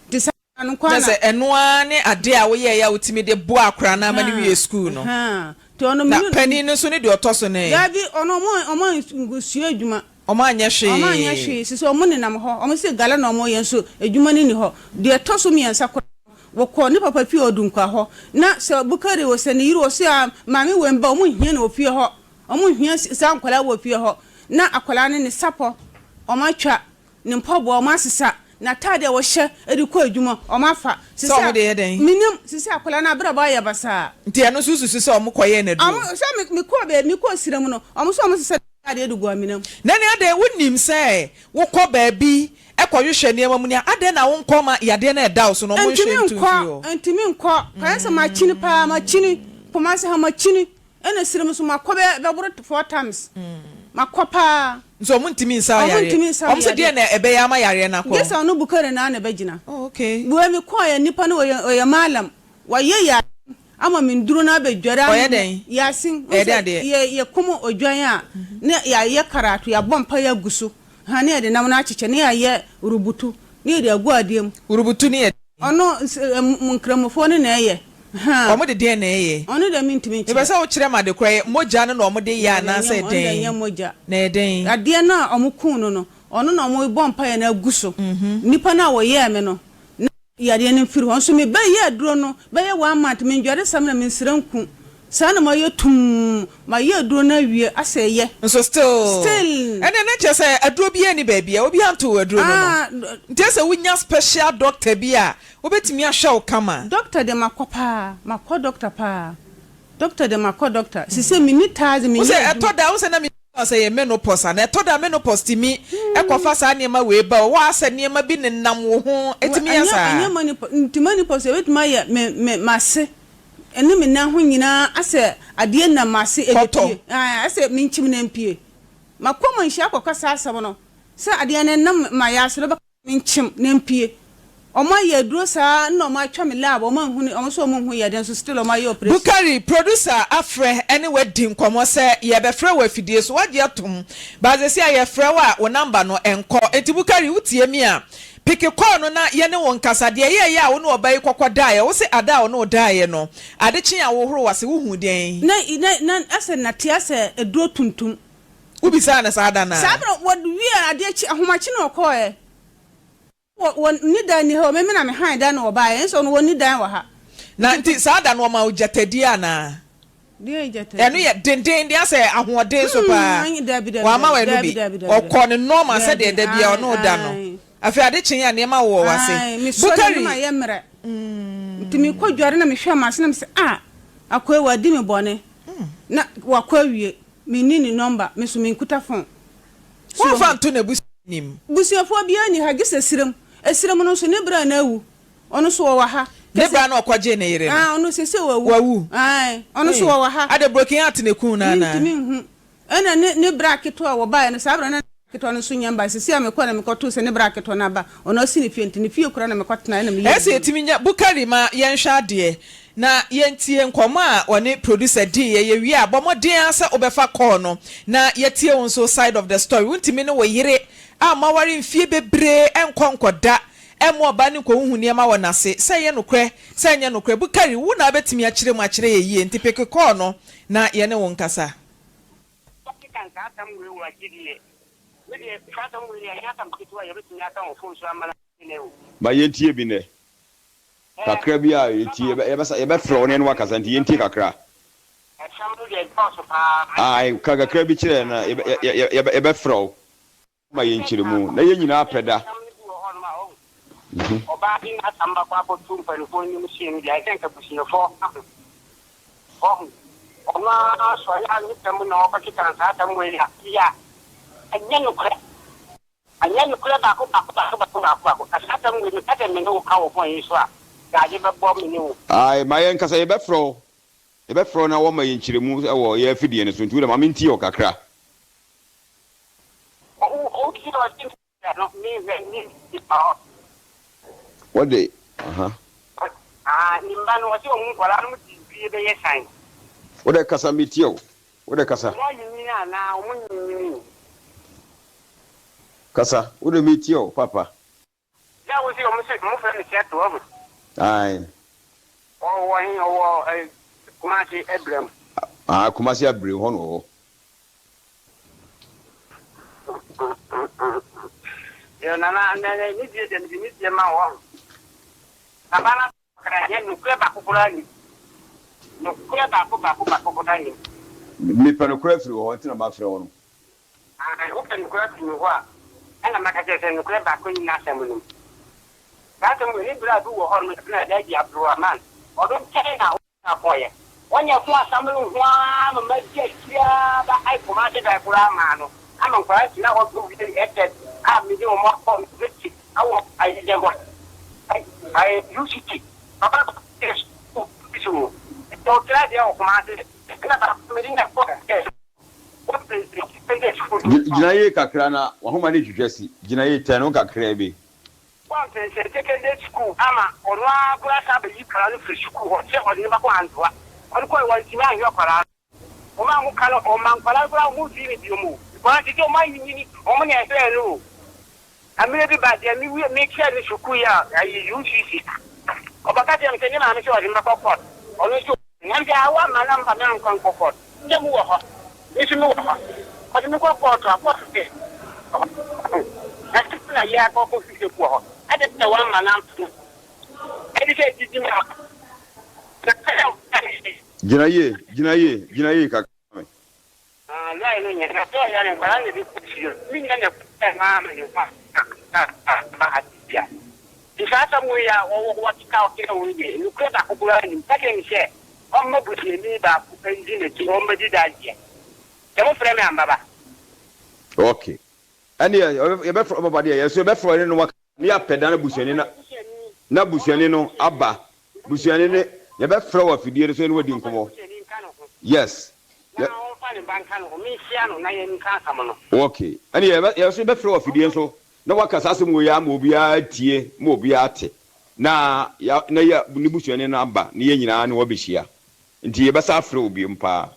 Nti saa no nko ara Kyerɛ na. sɛ ɛno ara ne adeɛ a woyɛeɛ a wotumi de boaa akwadaa no ara ma no wiee sukuu no. Ɛhaa, nti ɔno Na me ne. panin no nso ne deɛ ɔtɔ so no ɛ? Daabi, ɔno ɔmo, ɔmo ansua adwuma. Wɔanyɛ hwee. Wɔanyɛ hwee. Sisi wɔn nenam hɔ. Wɔn se gala na wɔyɛ nso adwuma no nni hɔ. Deɛ ɛtɔ so mmiɛnsa koraa no, wɔkɔɔ ne papa fie Odunkwa hɔ. Na sɛ Bukari o, sɛ ne yere o, ɔse ah maame wei mba, wɔn nhia no wɔ fie hɔ. Wɔn nhia saa nkwadaa wɔ fie hɔ. Na akwadaa no ne sapɔ wɔn atwa, ne mpaboa wɔn asesa. N'ataade a wɔhyɛ de kɔ adwuma, wɔafa. Sɛ wɔde yɛ dɛn? Mennim. Seesei akwadaa no abrabɔ ayɛ basaa. Nti ɛno nso wosusu sɛ wɔkɔyɛɛ no aduro? Wɔn, sɛ me, mekɔɔ baabi, mekɔɔ sira mu no, wɔn nso wɔsesa n'ataadeɛ de gu amena mu. Na ɛnneɛ adɛn, wonim sɛ wokɔ baabi kɔhwehwɛ nneɛma mu ni a, adɛn na wonkɔ ma yadeɛ no a ɛda wo so no wɔnhwɛ Ntumi ntu nkɔ, mfiri hɔ? ntumi nkɔ. Kwan sɛ makyini paa, makyini. Kumasi ha makyini. Ɛna serem nso makɔ bɛyɛ bɛboro four times. Makɔ paa. Nso ɔmo ntumi nsa wo Ɔmo yareɛ. ntumi nsa me Ɔmo se yareɛ. deɛn na ɛbɛyɛ ama yareɛ no akɔ? Gye sɛ ɔno Bukari no ara na ɛbɛgyina. Oh okay. Wei me kɔɔeɛ nipa no ɔyɛ ɔyɛ mallam. Wayɛ yasin ama me nduro no abɛdware Ɔyɛ anom. dɛn? Yasin, wohu Ɛyɛ dɛn sɛ adeɛ? yɛ yɛkum odwan a na yɛayɛ karato, yɛabɔ mpaeɛ agu so, ha na yɛde nam no akyekyɛ na yɛayɛ rubutu na yɛde agu adeɛ mu. Rubutu no yɛ dɛn? Ɔno ns nkramofoɔ no na ɛyɛ haa. Wɔn de deɛn na ɛyɛ? Ɔno deɛ mentumi Mepɛ nkyerɛ. sɛ wokyerɛ me ade korɔ, ɛyɛ mogya no na wɔn de yɛ Daabi, anaasɛ ɛnyɛ, ɔno deɛ ɛnyɛ dɛn? mogya. Na ɛyɛ dɛn? Adeɛ no a wɔn kuu no no, ɔno na wɔn bɔ mpaeɛ no agu so. Nnipa no a wɔyɛɛ me no, na yadeɛ no mfiri hɔ. Nso me bɛ yɛ aduro no bɛyɛ one month, mendware samina, mensra nku. Saa na mayɛ tumm, mayɛ aduro no awie asɛ ɛyɛ. Nso still. Still. Ɛnneɛ na kyerɛ sɛ aduro biara nni baabi a obiara ntoo aduro no no. Ah. Nti ɛsɛ wonya special doctor bi a obetumi ahwɛ wo kama. Doctor deɛ makɔ paa, makɔ doctor paa, doctor deɛ makɔ doctor, sisei menni taadze Wo menyɛ sɛ adwuma. ɛtɔ da a, wo sɛ na me bisa sɛ ɛyɛ menopause anaa, ɛtɔ da a menopause tumi kɔfa saa nneɛma wei ba o, wɔ asɛ nneɛma bi nenam wo ho, ɛtumi yɛ Ɛnyɛ saa? ɛnyɛ menopause, nti menopause ɛbɛtumi ayɛ me me m'ase ɛne me nan ho nyinaa asɛ adeɛ nam m'ase Kɔtɔ. ɛbɛpue, ae asɛ menkyim na ɛmpue. Makɔ manhyia akɔka saa asɛm no sɛ adeɛ no nam m'ayaase no bɛka Menkyem na mpue. Ɔmo ayɛ aduro saa na ɔmo atwa me lab ɔmo anhunu ɔmo sɛ ɔmo nhu yadeɛ nso still ɔmo ayɛ operation. Bukari, producer afrɛ ne wo adi nkɔmmɔ sɛ yɛrebɛfrɛ wo afidie so, woagye atom but seesei a yɛfrɛ wo a wo number no nkɔ. Enti Bukari wotie me a, peke call no na yɛne wo nkasa. Deɛ ɛyɛeɛ a wo ne ɔbaa yi kɔkɔ daeɛ, wo se ada a ɔne wo daeɛ no, ade kyee a wohoroo w'ase, wohuu dɛn? Na na na asɛ nate asɛ aduro tuntum. Wobisaa no saa da no Saa ara. berɛ wɔ wiee adeɛ kye ahomakye na ɔkɔɔɛ. Wɔ wɔ ne dan nni ha o, me me na me han dan na wɔbaeɛ, nso ɔno wɔnni dan wɔ ha. Na nti saa da no ɔmaa wo gyatadie anaa? Deɛn gyatadie? Ɛno yɛ dendenden asɛ ahoɔden so paa. Hmm, dabi dabi Wamma wo dabi ɛno bi. dabi dabi dabi. Ɔkɔɔ ne normal Dabi, sɛdeɛ da biara ae ɔne wo da no. ae. Afei ade kyeeɛ a nneɛma wowɔ w'ase. Ae, mesɔre a Bukari. na mayɛ mmerɛ. Nti mekɔ dware na mehwɛ m'ase na mesɛ ah, akoa yi wadi me bɔne. Na wakɔ awie. Menni ne nɔmba, me nso menkuta fon. So Wɔmfa wahu? nto n'abusua anim. Busuafoɔ biara nni ha gye sɛ Sirem. Sirem no nso, ne bra no awu. Ɔno nso ɔwɔ ha. Ne Kɛse. bra no a ɔkɔgyee ne yere no. Aane, ɔno seesei wawu. Wawu? Aane, ɔno nso Ei, ɔwɔ ha. adɛn broken heart na ɛkuu no anaa? Mentumi nhu. Ɛna ne, ne bra ketewa a wɔbaeɛ no, saa berɛ no na ne bra ketewa no nso nnya mbaeɛ. Seesei a mekɔeɛ na mekɔtoo sɛ ne bra ketewa no aba. Ɔno asi ne fie, nti ne fie koraa na mekɔtenaeɛ na meyɛɛ Ɛyɛ sɛ adwuma. yɛtumi nya Bukari ma yɛnhwɛ adeɛ Na yɛntie nkɔmmɔ a ɔne producer diiɛ. Yɛwie a, bɔ mmɔden ara sɛ wobɛfa call no na yɛatie wo nso side of the story. Wontumi ne wo yere a moaware mfie bebree nkɔ nkɔda mma ɔbaa no nkɔhuhu nneɛma wɔ n'ase. Sɛ ɛyɛ nokorɛ, sɛ ɛnyɛ nokorɛ, Bukari, wo na wobɛtumi akyerɛ mu akyerɛ yɛn yie. Nti peke call no na yɛne wo nkasa. Wɔkeka saa asɛm wei wɔ agyidie. Me deɛ saa asɛm wei deɛ ɛnyɛ asɛm ketewa a yɛbɛtumi aka wɔ phone so ama no nnɛ o. Ma yɛntie bi nnɛ. Kakra bi a yɛtie, yɛbɛsa, yɛbɛfrɛ wo na yɛne wo akasa nti yɛntie kakra. Ae, ka kakra bi kyerɛ yɛn na yɛbɛ, yɛbɛfrɛ wo ma yɛn nkyerɛmu na yɛn nyinaa pɛ da. Ɛnyɛ nokorɛ baako baako baako baako baako baako. Na saa asɛm wei meka sɛ me ne wo ka wɔ phone yi so a, daagye bɛbɔ me ne wo. Ae, ma yɛn nkasa, yɛbɛfrɛ wo, yɛbɛfrɛ wo na woama yɛn nkyerɛmu wɔ yɛn afidie no so, nti wo deɛ ma mentie wo kakra. Wo, wo, wo tie ɔse no, me hwɛ, me nipa hɔ. Wɔde, aha. Ah, ne mma no, ɔse wɔn nkwadaa no di mfie bɛyɛ san. Wo deɛ kasa, metie wo. Wo deɛ kasa. Wɔn anyinyini anaa wɔn nyinyinii? Kasa, wo deɛ metie wo, papa. Sɛ wo se wɔn se wɔn frɛ no Seth wahu. Ae. Ɔwɔ he? Ɔwɔ eh, Kumasi Abirem. Ah, Kumasi Abirem hɔ na ɔwɔ. Yo, Nana, nɛ nɛ ne die deɛ mede ne die ma wo wahu. Baba no akra nyɛ nokorɛ baako koraa nnim. Nokorɛ baako baako baako koraa nnim. Mepɛ nokorɛ afiri wo hɔ nti na mafrɛ wo no. Aane, wopɛ nokorɛ afiri me hɔ a, ɛna maka kyerɛ sɛ nokorɛ baako nni n'asɛm no mu. Saa asɛm wei ne bra bi wɔ hɔ nom yɛfrɛ no Daddy Abdulrahman ɔno nkyɛn na ɔnya kɔeɛ. Ɔnya ko asɛm no ho ara ma madi akyire ara ba ai Kumasi dan koraa maa no ama nkwadaa tena hɔ to wie SS a mede wɔn akɔ university ɛwɔ ayi Legon ai ai UCT papa yɛ sukuu bi so o ɔkyerɛ adeɛ wɔ Kumasi ɛna baako mede no kɔ ɛ Gyina yie kakra na w'ahoma no retwitwa si. Gyina yie, tɛn ho kakraa bi. Kɔ Mprɛnkyɛn Secondary School ama ɔno ara koraa san bɛyi akwadaa no firi sukuu hɔ sɛ ɔde no bɛkɔ Antoa. Ɔde kɔe, wantumi anhwɛ akwadaa no. Wɔn a wɔka no, ɔma nkwadaa no koraa wɔmfii no biom o. Because tete wɔn anyinyini, wɔn na ɛhwɛɛ no o. Mmerɛ bi ba deɛ mewie mekyerɛ no sukuu yi a, ayi UCC. Ɔbɛka kyerɛɛ me sɛ ne maame sɛ ɔde me bɛkɔ court. Ɔno nso. Na nka wamma na mfa me ankɔ nkɔ court. Sɛ mo wɔ hɔ, me nso me wɔ hɔ. Ɔde me kɔ court a, court de, na sɛ na yɛ akɔ kɔ hwehwɛ mu wɔ hɔ. Adɛn nti na wamma na amfa me ɛde sɛ didi ma na sɛ ɔka ne sɛ. Gyina yie, gyina yie, gyina yie kakra ma me. Ah line no nyɛ na sɛ ɔyare nkwadaa na ɛde kɔ fie me nua na ɛkɔ maa me ne ho aba adesua nti saa asɛm wei a wɔwɔ wɔkeka ɔkeka wei deɛ nokorɛ baako koraa nnim ka kyerɛ no sɛ ɔmma busuani baako ndi n'akyi na ɔmmɛdi danseɛ sɛ mofrɛ me a mbɛba. Ok ɛneɛ yɛbɛfrɛ wo papa deɛ yɛn nso yɛbɛfrɛ wo ne no waka. Ne yɛapɛ da na busuani na na busuani no aba busuani ne yɛbɛfrɛ wɔ afidie no so yɛne wadi nkɔmmɔ yes yɛ ok ɛne yɛbɛ yɛ so yɛbɛfrɛ wɔ afidie nso na waka saa asɛm wei ama obiara atie ma obiara ate na ya na yɛ ne busuani no aba ne yɛn nyinaa ne wɔabɛhyia Nti yɛbɛsa afrɛ wo biom paa.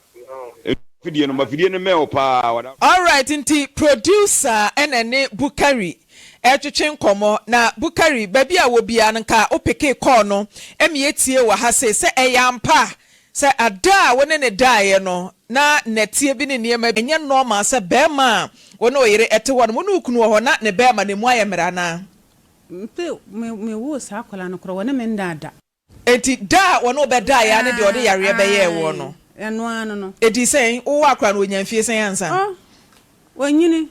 Nti afidie no ma fidie no mmɛn wo paa wada. Alright nti producer ɛna ɛne Bukari ɛretwetwe nkɔmmɔ na Bukari baabi a wɔ biara no nka wo pekee call no ɛma yɛtie wɔ ha sei sɛ ɛyɛ ampa sɛ ada a wo ne no daeɛ no na nɛteɛ bi ne nneɛma bi ɛnyɛ normal sɛ barima a wo ne wo yere ɛte hɔ nom wo ne wo kunu wɔ hɔ na ne barima no ɛmu ayɛ mmerɛ anaa? Mpe me me woo saa akwadaa no koraa wɔne me nnaa da. Enti da a wɔne wo bɛdaeɛ ara ne deɛ ɔde yareɛ bɛyɛɛ woɔ no. Aane, ɛno ara no no. Ɛdii sɛn? Wowɔ akora no, ɔnyaa mfie sɛn ansa? Oh, wanyini.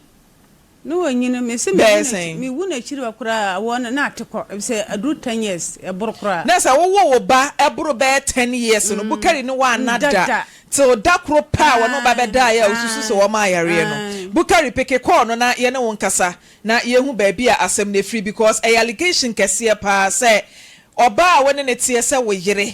Ne wanyini. Mese mewu Bɛyɛ n'akyi, sɛn? mewu n'akyiri hɔ koraa a, awoɔ no, na ate kɔ. Efisɛ aduru ten years, ɛboro koraa. Na sɛ wowoo wo ba ɛboro bɛyɛ ten years no, Bukari ne wo anna Da da da. till da koro pɛ a wɔne wo ba Aane, bɛdaeɛ a wosusu sɛ aane, wɔmaa yareɛ no. aane. Bukari, peke kɔɔ no na yɛne wo nkasa na yɛnhu baabi a asɛm no firi because ɛyɛ allegation kɛseɛ paa sɛ Ɔbaa a wo ne no teɛ sɛ wo yere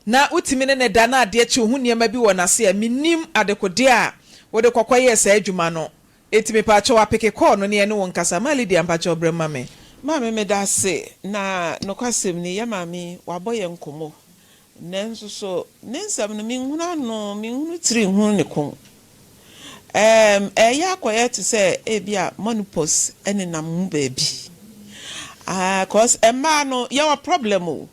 na wotumi ne no da na adeɛ kye wo ho nneɛma bi wɔ n'ase a, mennim adekodeɛ a wode kɔkɔyɛɛ saa adwuma no. Enti mepaakyɛw apeke call no ne yɛne wo nkasa. Maa Lydia mpakyɛw brɛ mu ma me. Maame medase na nokwasɛm ni yɛ maame yi wabɔ yɛn nkɔmmɔ nanso so ne nsɛm no menhunu ano menhunu tiri nhunu ne kɔn Ɛɛm, ɛreyɛ akɔyɛ te sɛ ebia menopause nenam mu baabi. Ah, cause mmaa no, yɛwɔ problem o.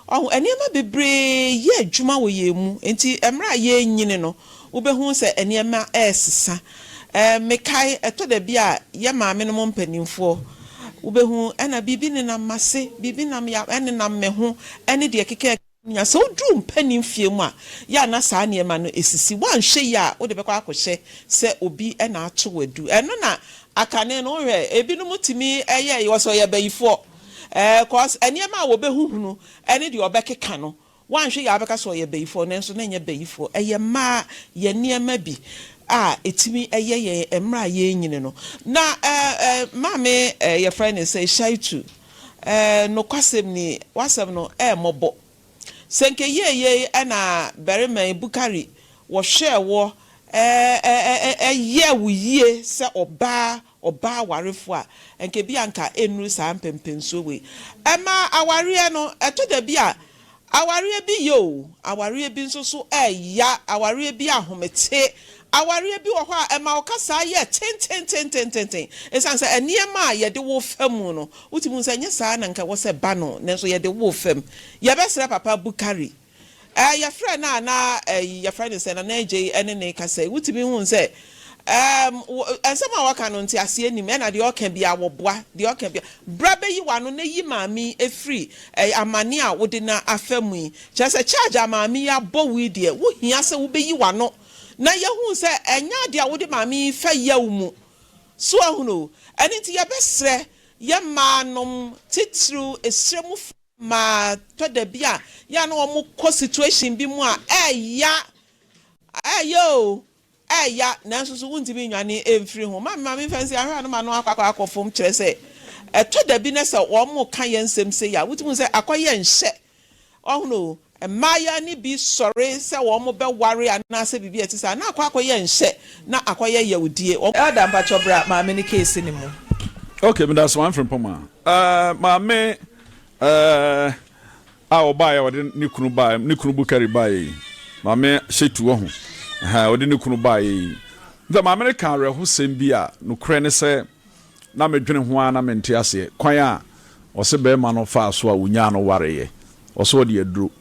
Ɔho, nneɛma bebree yɛ adwuma wɔ yɛn mu. Nti mmerɛ a yɛrenyini no, wobɛhu sɛ nneɛma ɛresesa. Ɛɛm, mekae, ɛtɔ da bi a yɛ maamenom mpanimfoɔ, wobɛhu ɛna biribi nenam m'ase, biribi nam ya, ɛnenam me ho, ɛne deɛ ɛkeka Nea sɛ woduru mpanin mfeɛ mu a, yɛ a na saa nneɛma no sisi. Woanhwɛ yie a, wode bɛkɔ akɔhyɛ sɛ obi na ato wo adu. Ɛno na akane no, wohwɛ, ebinom tumi yɛ, wɔ sɛ ɔyɛ bayifoɔ. Ɛɛ, cause nneɛma a wɔbɛhuhunu ne deɛ wɔbɛkeka no, woanhwɛ yie a wobɛka sɛ ɔyɛ bayifoɔ, nanso na ɛnyɛ bayifoɔ. Ɛyɛ mmaa yɛn nneɛma bi a ɛtumi yɛ yɛn mmerɛ a yɛrenyini no. Na ɛɛ, ɛɛ, maame, ɛɛ, yɛfrɛ no sɛ Shaitu, Ɛɛ, nokwasɛm ni, w'asɛm no ɛyɛ mmɔbɔ. Sɛ nka yieyei na barima yi, Bukari, wɔhwɛɛ woɔ, ɛɛ, yɛɛ wo yie sɛ ɔbaa, ɔbaa warefoɔ a, nka ebia nka ɛnnuru saa mpɛnpɛnsuo wei. Ɛma awareɛ no, ɛtɔ da bi a, Awareɛ bi yɛ o, awareɛ bi nso so ɛya, awareɛ bi ahomete, awareɛ bi wɔ hɔ a ɛma wo kasaa yɛ tentententententen ɛsiane sɛ nneɛma a yɛde wo fa mu no wotumi hu sɛ ɛnyɛ saa na nka ɛwɔ sɛ ɛba no nanso yɛde wo fa mu. Yɛbɛsrɛ Papa Bukari, ɛɛ yɛfrɛ no a na ɛyi yɛfrɛ no sɛ Nana Adjei ɛne no rekasa yi wotumi hu sɛ Ɛɛm, wɔ, nsɛm a wɔka no, nteaseɛ nnim, ɛna deɛ ɔka biara, wɔboa, deɛ ɔka biara. Bra bɛyi w'ano na yi maame yi firi ɛɛ amaneɛ a wode no afa mu yi. Kyerɛ sɛ, charge a maame yi abɔ wo yi deɛ, wohia sɛ wobɛyi w'ano na yɛahunu sɛ ɛnyɛ adeɛ a wode maame yi fa yaw mu. So ahunu o? Ɛno nti yɛbɛsrɛ. Yɛ mmaa nom, titiriw esrɛ mu fo mmaa, tɔ da bi a, yɛ a na wɔn kɔ situation bi mu a ɛɛya, ɛɛya o, ɛɛya, nanso so wontumi nnwane mfiri ho. Ma me ma memfa nsi ahwɛ a na m'ano akɔ akɔ akɔ fam, kyerɛ sɛ, ɛtɔ da bi na sɛ wɔn ka yɛn nsɛm sei a, wotumi hu sɛ akɔyɛ nhyɛ Ɔhunu o, mmaayewa no bi sɔre sɛ wɔbɛware anaasɛ biribi a ɛte saa, na akɔ akɔyɛ nhyɛ, na akɔyɛ yawdie. Wɔn. Elder mpakyɛw bra maame no case no mu. Ok medase maame Frimpong eh maame eh a ɔbaeɛ a ɔde ne kunu baeɛ ne kunu Bukari baeɛ yi maame Shetu wahu ɛhɛn ɔde ne kunu baeɛ yi nta maame no ka awerɛhosɛm bi a nokorɛ ne sɛ Na medwene ho ara na mente aseɛ kwan a ɔse barima no faa so a ɔnyaa no wareeɛ. Ɔse ɔde aduro.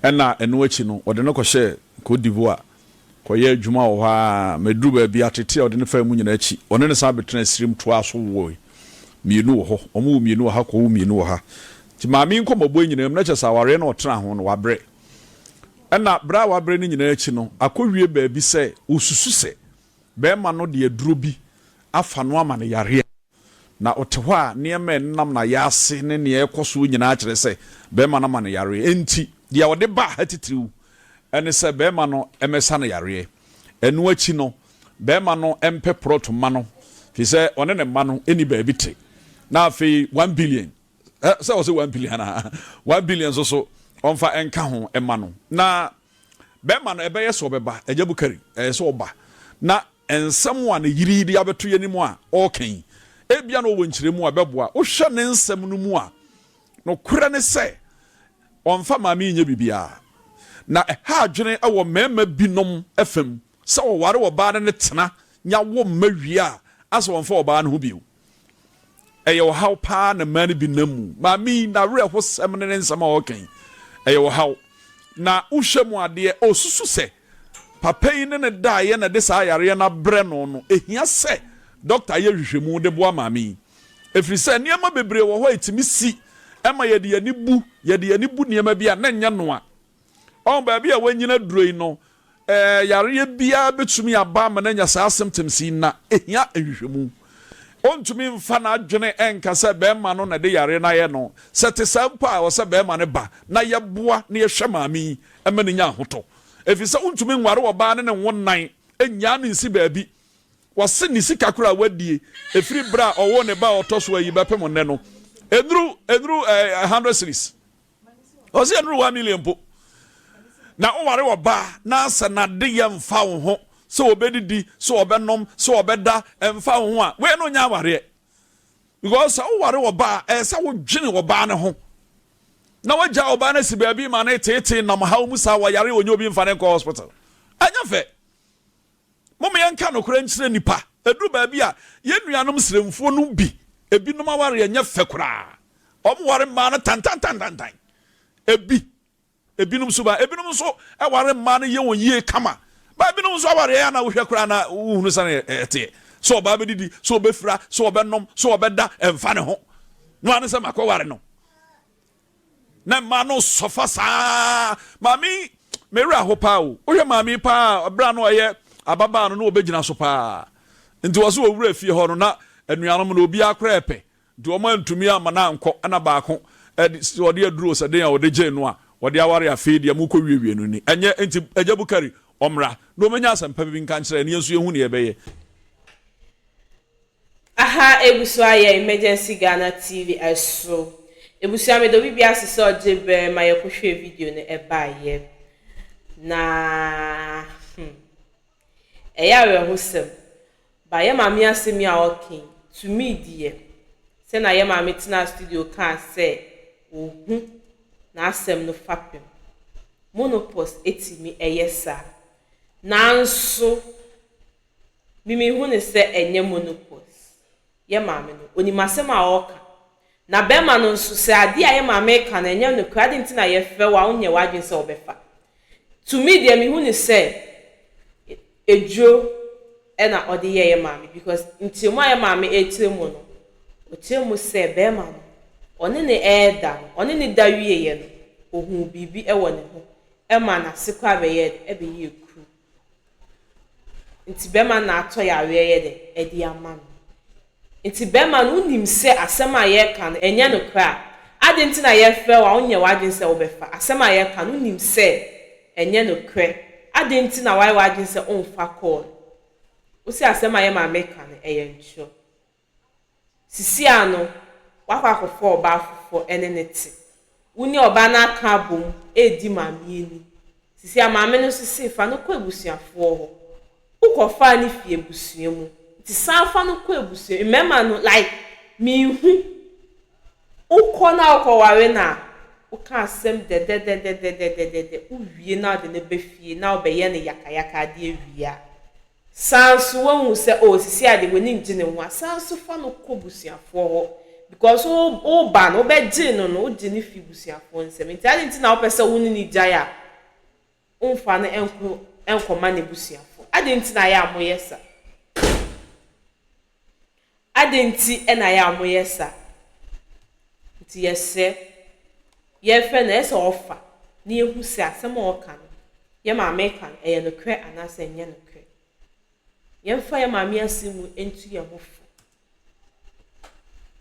Ɛna ɛno akyi no ɔde no kɔhyɛɛ Cote d'Ivoire kɔyɛɛ adwuma wɔ hɔ ara ma ɛduru baabi atete a ɔde no faa mu nyinaa akyi ɔne no san bɛtenaa Sirim toaa so woe mmienu wɔ hɔ. Wɔn woo mmienu wɔ ha kɔwoo mmienu wɔ ha. Nti maame yi nkɔmmɔbɔ yi nyinaa mu na kyerɛ sɛ awareɛ no a ɔtenaa ho no wabrɛ. Ɛna berɛ a wabrɛ no nyinaa akyi no akɔwie baabi sɛ ɔsusu sɛ Barima no de aduro bi afa no ama no yareɛ, na ɔte hɔ a, nneɛma a ɛnenam n'ayaase ne nea ɛrekɔ soɔ nyinaa kyerɛ sɛ barima no ama no yareɛ. Enti, deɛ ɔde baa ha titiriw ne sɛ barima no mmɛsa no yareɛ. Ɛno akyi no, barima no mpɛ prɔto mma no, firi sɛ ɔne ne mma no nni baabi te. Na afei, 1 billion, sɛ ɔsɛ 1 billion a, 1 billion nso so ɔmfa nka ho mma no. Na Bɛrima no, ɛbɛyɛ sɛ ɔbɛba. Agya Bukari, ɛyɛ sɛ ɔba. Na nsɛm a ne yere yi de abɛto yɛn anim a ɔreka yi, ebia na ɔwɔ nkyerɛmu a ɛbɛboa. Wohwɛ ne nsɛm no mu a, nokorɛ ne sɛ, ɔmfa maame yi nyɛ biribiara. Na ɛha adwene wɔ mmarima binom fam sɛ wɔware ɔbaa ne no tena nya wo mma wie a, asɛ wɔmfa ɔbaa no ho bio. Ɛyɛ ɔhaw paa na mmaa no bi nam mu. Maame yi, n'awerɛhosɛm ne ne nsɛm a ɔreka yi, ɛyɛ ɔhaw. Na wohwɛ mu adeɛ, ɔsusu sɛ papa yi ne no daeɛ na ɛde saa yareɛ no abrɛ no no, ɛhia sɛ dɔkta yɛ nhwehwɛmu de boa maame yi. Ɛfiri sɛ nneɛma bebree wɔ hɔ a ɛtumi si ma yɛde yɛn ani bu, yɛde yɛn ani bu nneɛma bi a na ɛnyɛ noa. Ɔho baabi a wanyini aduro yi no, ɛɛ yareɛ biara bɛtumi aba ama no anya saa symptoms yi na ɛhia nhwehwɛmu. Ɔntumi mfa n'adwene nka sɛ bɛrima no na ɛde yareɛ no ayɛ no. Sɛ ɛte saa mpo a, ɛwɔ sɛ bɛrima no ba na yɛboa na yɛhwɛ maame yi ma no nya ahotɔ. Ɛfiri sɛ wontumi nware ɔbaa ne ne nwo nnan nnyaa no nsi baabi. Wɔse ne sika koraa a wadie ɛfiri berɛ a ɔwoo ne ba a ɔtɔ so ayi bɛpem nnɛ no, ɛnnuru ɛnnuru ɛɛ 100 cedis. Ɔsɛ ɛnuru 1 million mpo. Na woware ɔbaa na sɛ n'adeyɛ mfa wo ho, sɛ ɔbɛdidi, sɛ ɔbɛnom, sɛ ɔbɛda, ɛmfa wo ho a, wei no nyɛ awareɛ. Because sɛ woware ɔbaa, ɛyɛ sɛ wodwene ɔbaa no ho. Na wagya ɔbaa no asi baabi ma no teetee nam haw mu saa, wɔyare ɔnyɛ obi mfa no nkɔ hospital. Ɛnyɛ fɛ. Mom yɛnka nokorɛ nkyerɛ nnipa. Ɛduru baabi a, yɛn nuanom Sremfoɔ no bi, ebinom awareɛ nyɛ fɛ koraa. Wɔn ware mmaa no tantantantantan. Ebi, ebinom nso ba, ebinom nso ware mmaa no yɛ wɔn yie kama. Ba ebinom nso awareɛ a na wohwɛ koraa na wohunu sɛdeɛ ɛteɛ. Sɛ ɔbaa bɛdidi, sɛ ɔbɛfira, sɛ ɔbɛnom, sɛ ɔbɛda, ɛmfa ne ho. No ara ne sɛ makɔware no. Na mmaa no sɔfa saa. Maame yi, me werɛ aho paa o. Wohwɛ maame yi paa, berɛ a na ɔyɛ ababaa no, na ɔbɛgyina so paa. Nti wɔ so wɔwura fie hɔ no, na anuanom no obiara koraa pɛ. Nti wɔn antumi amma no ankɔ, ɛna baako ɛde ɔde aduro sɛ den a ɔde gyee no a ɔde aware afei deɛ mokɔ wiewie no ni. Ɛnyɛ nti Agya Bukari ɔmmra na ɔmmɛnya asɛmpa bi nka nkyerɛ yɛn na yɛn nso yɛhu nea yɛbɛyɛ. Aha egu so ayɛ Emergency Ghana TV ɛso. Ebusua meda obi biara ase sɛ ɔgye berɛ ma yɛkɔhwɛɛ video no ɛbaeɛ. Na hmm, ɛyɛ awerɛhosɛm. Ba yɛ maame asɛm yi a ɔka yi, to me deɛ, sɛ na yɛ maame tenaa studio kaa sɛ ɔhu n'asɛm no fapem. Monopos ɛtumi ɛyɛ saa. Nanso, Me mehu no sɛ ɛnyɛ monopos. Yɛ maame no, onim asɛm a ɔreka. Na bɛrima no nso, sɛ adeɛ a yɛ maame reka no ɛnyɛ nokorɛ, adɛn nti na yɛfrɛ wo a wonyɛ w'adwene sɛ wobɛfa? To me deɛ, mehu no sɛ aduro na ɔde yɛɛ yɛ maame because nkyerɛmu a yɛ maame rekyerɛ mu no, ɔkyerɛ mu sɛ bɛrima no, ɔne no reda no, ɔne no da wieeɛ no, ɔhuu biribi wɔ ne ho ma n'ase koraa bɛyɛɛ dɛ, ɛbɛyɛɛ kuru. Nti bɛrima no na atɔ yareɛ yɛ dɛ ɛde ama no. Nti bɛrima no, wonim sɛ asɛm a yɛreka no, ɛnyɛ nokorɛ a, adɛn nti na yɛrefrɛ wo a wonyɛ w'adwene sɛ wobɛfa? Asɛm a yɛreka no, wonim sɛ ɛnyɛ nokorɛ, adɛn nti na woayɛ w'adwene sɛ womfa call no? Wose asɛm a yɛ maame ka no, ɛyɛ ntorɔ. Sisi ano, woakɔ akɔfa ɔbaa foforɔ ne no te. Wo ne ɔbaa no aka abom redi maame ani. Sisi a maame no nso se fa no kɔ abusuafoɔ hɔ. Wokɔfaa no fii abusua mu nti san fa no kɔ abusua mu. Mmarima no like menhu. Wokɔ na wokɔware no a, woka asɛm dɛdɛdɛdɛdɛdɛdɛdɛ, wowie na wode no ba fie na wobɛyɛ no yakayaka adeɛ wie a, San nso wahu sɛ oh sisi a deɛ w'ani ngye ne ho a, san nso fa no kɔ busuafoɔ hɔ because wo wo ba no wobɛgye no no wogye no fi busuafoɔ nsam nti adɛn nti na wopɛ sɛ wo ne no gyae a womfa no nko nkɔma n'abusuafoɔ adɛn nti na ayɛ a moyɛ sa adɛn nti na ayɛ a moyɛ sa nti yɛsrɛ yɛfrɛ no ɛsɛ ɔfa na yɛhu sɛ asɛm a ɔka no Yɛ maame reka no, ɛyɛ nokorɛ anaasɛ ɛnyɛ nokorɛ? Yɛmfa yɛ maame asɛm mu ntu yɛn ho fo.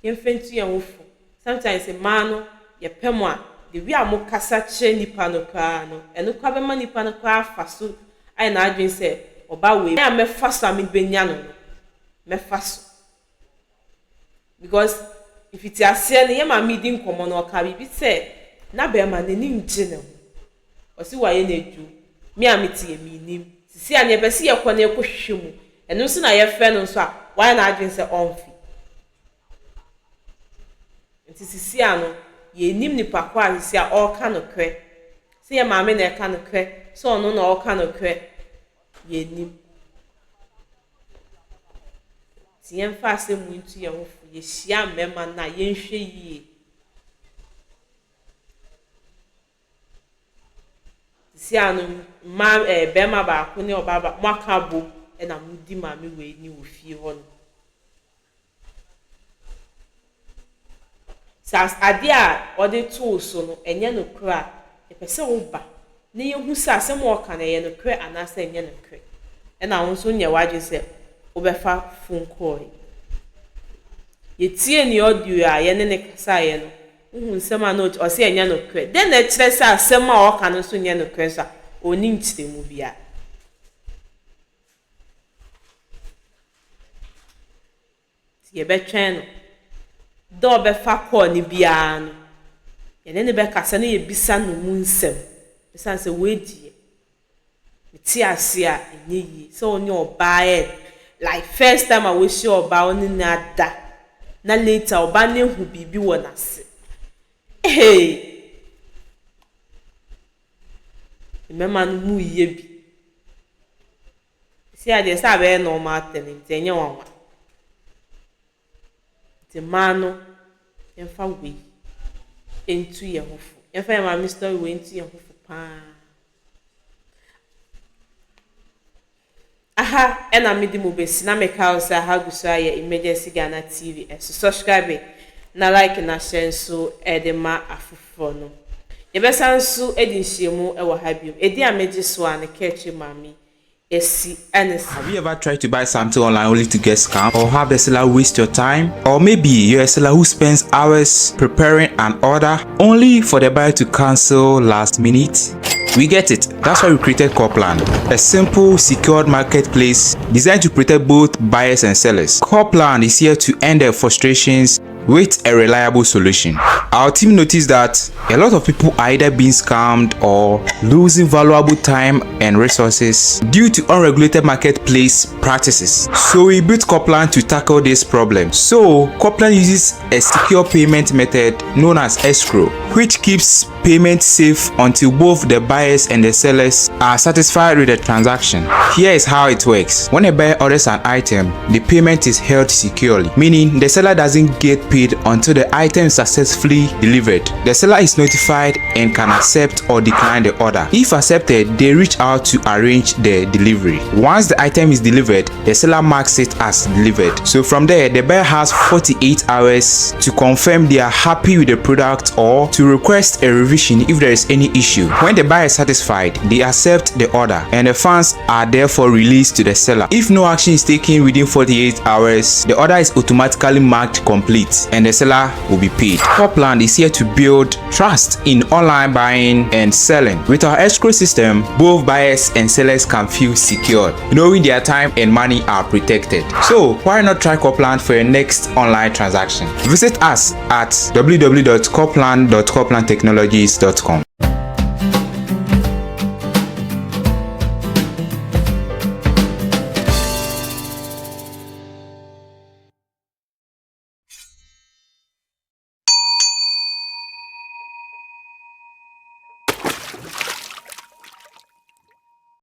Yɛmfa ntu yɛn ho fo. Sometimes mmaa no, yɛpɛ mo a, the way a mokasa kyerɛ nipa no koraa no, ɛno koraa bɛma nipa no koraa afa so ayɛ n'adwene sɛ ɔba wei a mɛfa so a mede bɛnya no no, mɛfa so. Because mfitiaseɛ no, yɛ maame redi nkɔmmɔ no, ɔkaa biribi sɛ na bɛrima no n'ani ngye ne ho. Ɔse wayɛ no aduro. Me a mete yɛ mennim. Sisi a nea yɛpɛ sɛ yɛkɔ na yɛkɔ hwehwɛ mu. Ɛno nso na yɛfrɛ no nso a wayɛ n'adwene sɛ ɔmfe. Nti sisi a no yɛnnim nipa ko a sisi a ɔreka nokorɛ. Sɛ yɛ maame na ɛka nokorɛ, sɛ ɔno na ɔreka nokorɛ, yɛnnim. Nti yɛmfa asɛm wei nto yɛn ho fo. Yɛhyia mmarima no a yɛnhwɛ yie. Seesei ara no, mmaa ɛɛ barima baako ne ɔbaa baako, moaka abom na modi maame wei ni wɔ fie hɔnom. Sɛ adeɛ a ɔde to wo so no, ɛnyɛ nokorɛ a, yɛpɛ sɛ woba na yɛhu sɛ asɛm a ɔka no, ɛyɛ nokorɛ anaasɛ ɛnyɛ nokorɛ. Ɛna wo nso nyɛ w'adwene sɛ wobɛfa phone call yi. Yɛtiee ne audio a yɛne no kasaeɛ no, Wohu nsɛm a na ɔky ɔse ɛnyɛ nokorɛ. Dɛn na ɛkyerɛ sɛ asɛm a ɔka no nso nyɛ nokorɛ nso a ɔnni nkyerɛmu biara? Nti yɛbɛtwɛn no. Da a ɔbɛfa call no biara no, yɛne no bɛkasa na yɛbisa no mu nsɛm. Ɛsiane sɛ wei deɛ, Mete ase a ɛnyɛ yie sɛ wo ne ɔbaa yɛ like first time a woahyia ɔbaa wo ne no ada na later ɔbaa no ahu biribi wɔ n'ase hey mmarima no mu yɛ bi si adeɛ sɛ abɛyɛ normal thing nti ɛnyɛ nwanwa. Nti mmaa no yɛmfa wei ntu yɛn ho fo. Yɛmfa yɛn maame story wei ntu yɛn ho fo paa. Aha ɛna mede mo bɛsi na meka wo sɛ aha gu so ayɛ Emergency Ghana TV ɛso subscribe na like na hyɛ nso ɛde ma afoforɔ no. Yɛbɛsan nso adi nhyiamu ɛwɔ ha biom. Ɛdi a megye so a ne kɛkyɛ maame esi ɛne sɛ. Have you ever tried to buy something online only to get scammed or have the seller waste your time? Or maybe you're a seller who spends hours preparing an order only for the buyer to cancel last minute? We get it. That's why we created Corplan, a simple, secured marketplace designed to protect both buyers and sellers. Corplan is here to end their frustrations with a reliable solution. Our team noticed that a lot of people are either being scammed or losing valuable time and resources due to unregulated marketplace practices. So we built Corplan to tackle this problem. So Corplan uses a secure payment method known as escrow, which keeps payment safe until both the buyers and the sellers are satisfied with the transaction. Here is how it works. When a buyer orders an item, the payment is held securely, meaning the seller doesn't get paid paid until the item is successfully delivered. The seller is notified and can accept or decline the order. If accepted, they reach out to arrange the delivery. Once the item is delivered, the seller marks it as delivered. So from there, the buyer has 48 hours to confirm they are happy with the product or to request a revision if there is any issue. When the buyer is satisfied, they accept the order and the funds are therefore released to the seller. If no action is taken within 48 hours, the order is automatically marked complete and the seller will be paid. Copland is here to build trust in online buying and selling. With our escrow system, both buyers and sellers can feel secured, knowing their time and money are protected. So why not try Copland for your next online transaction? Visit us at www.copland.coplandtechnologies.com.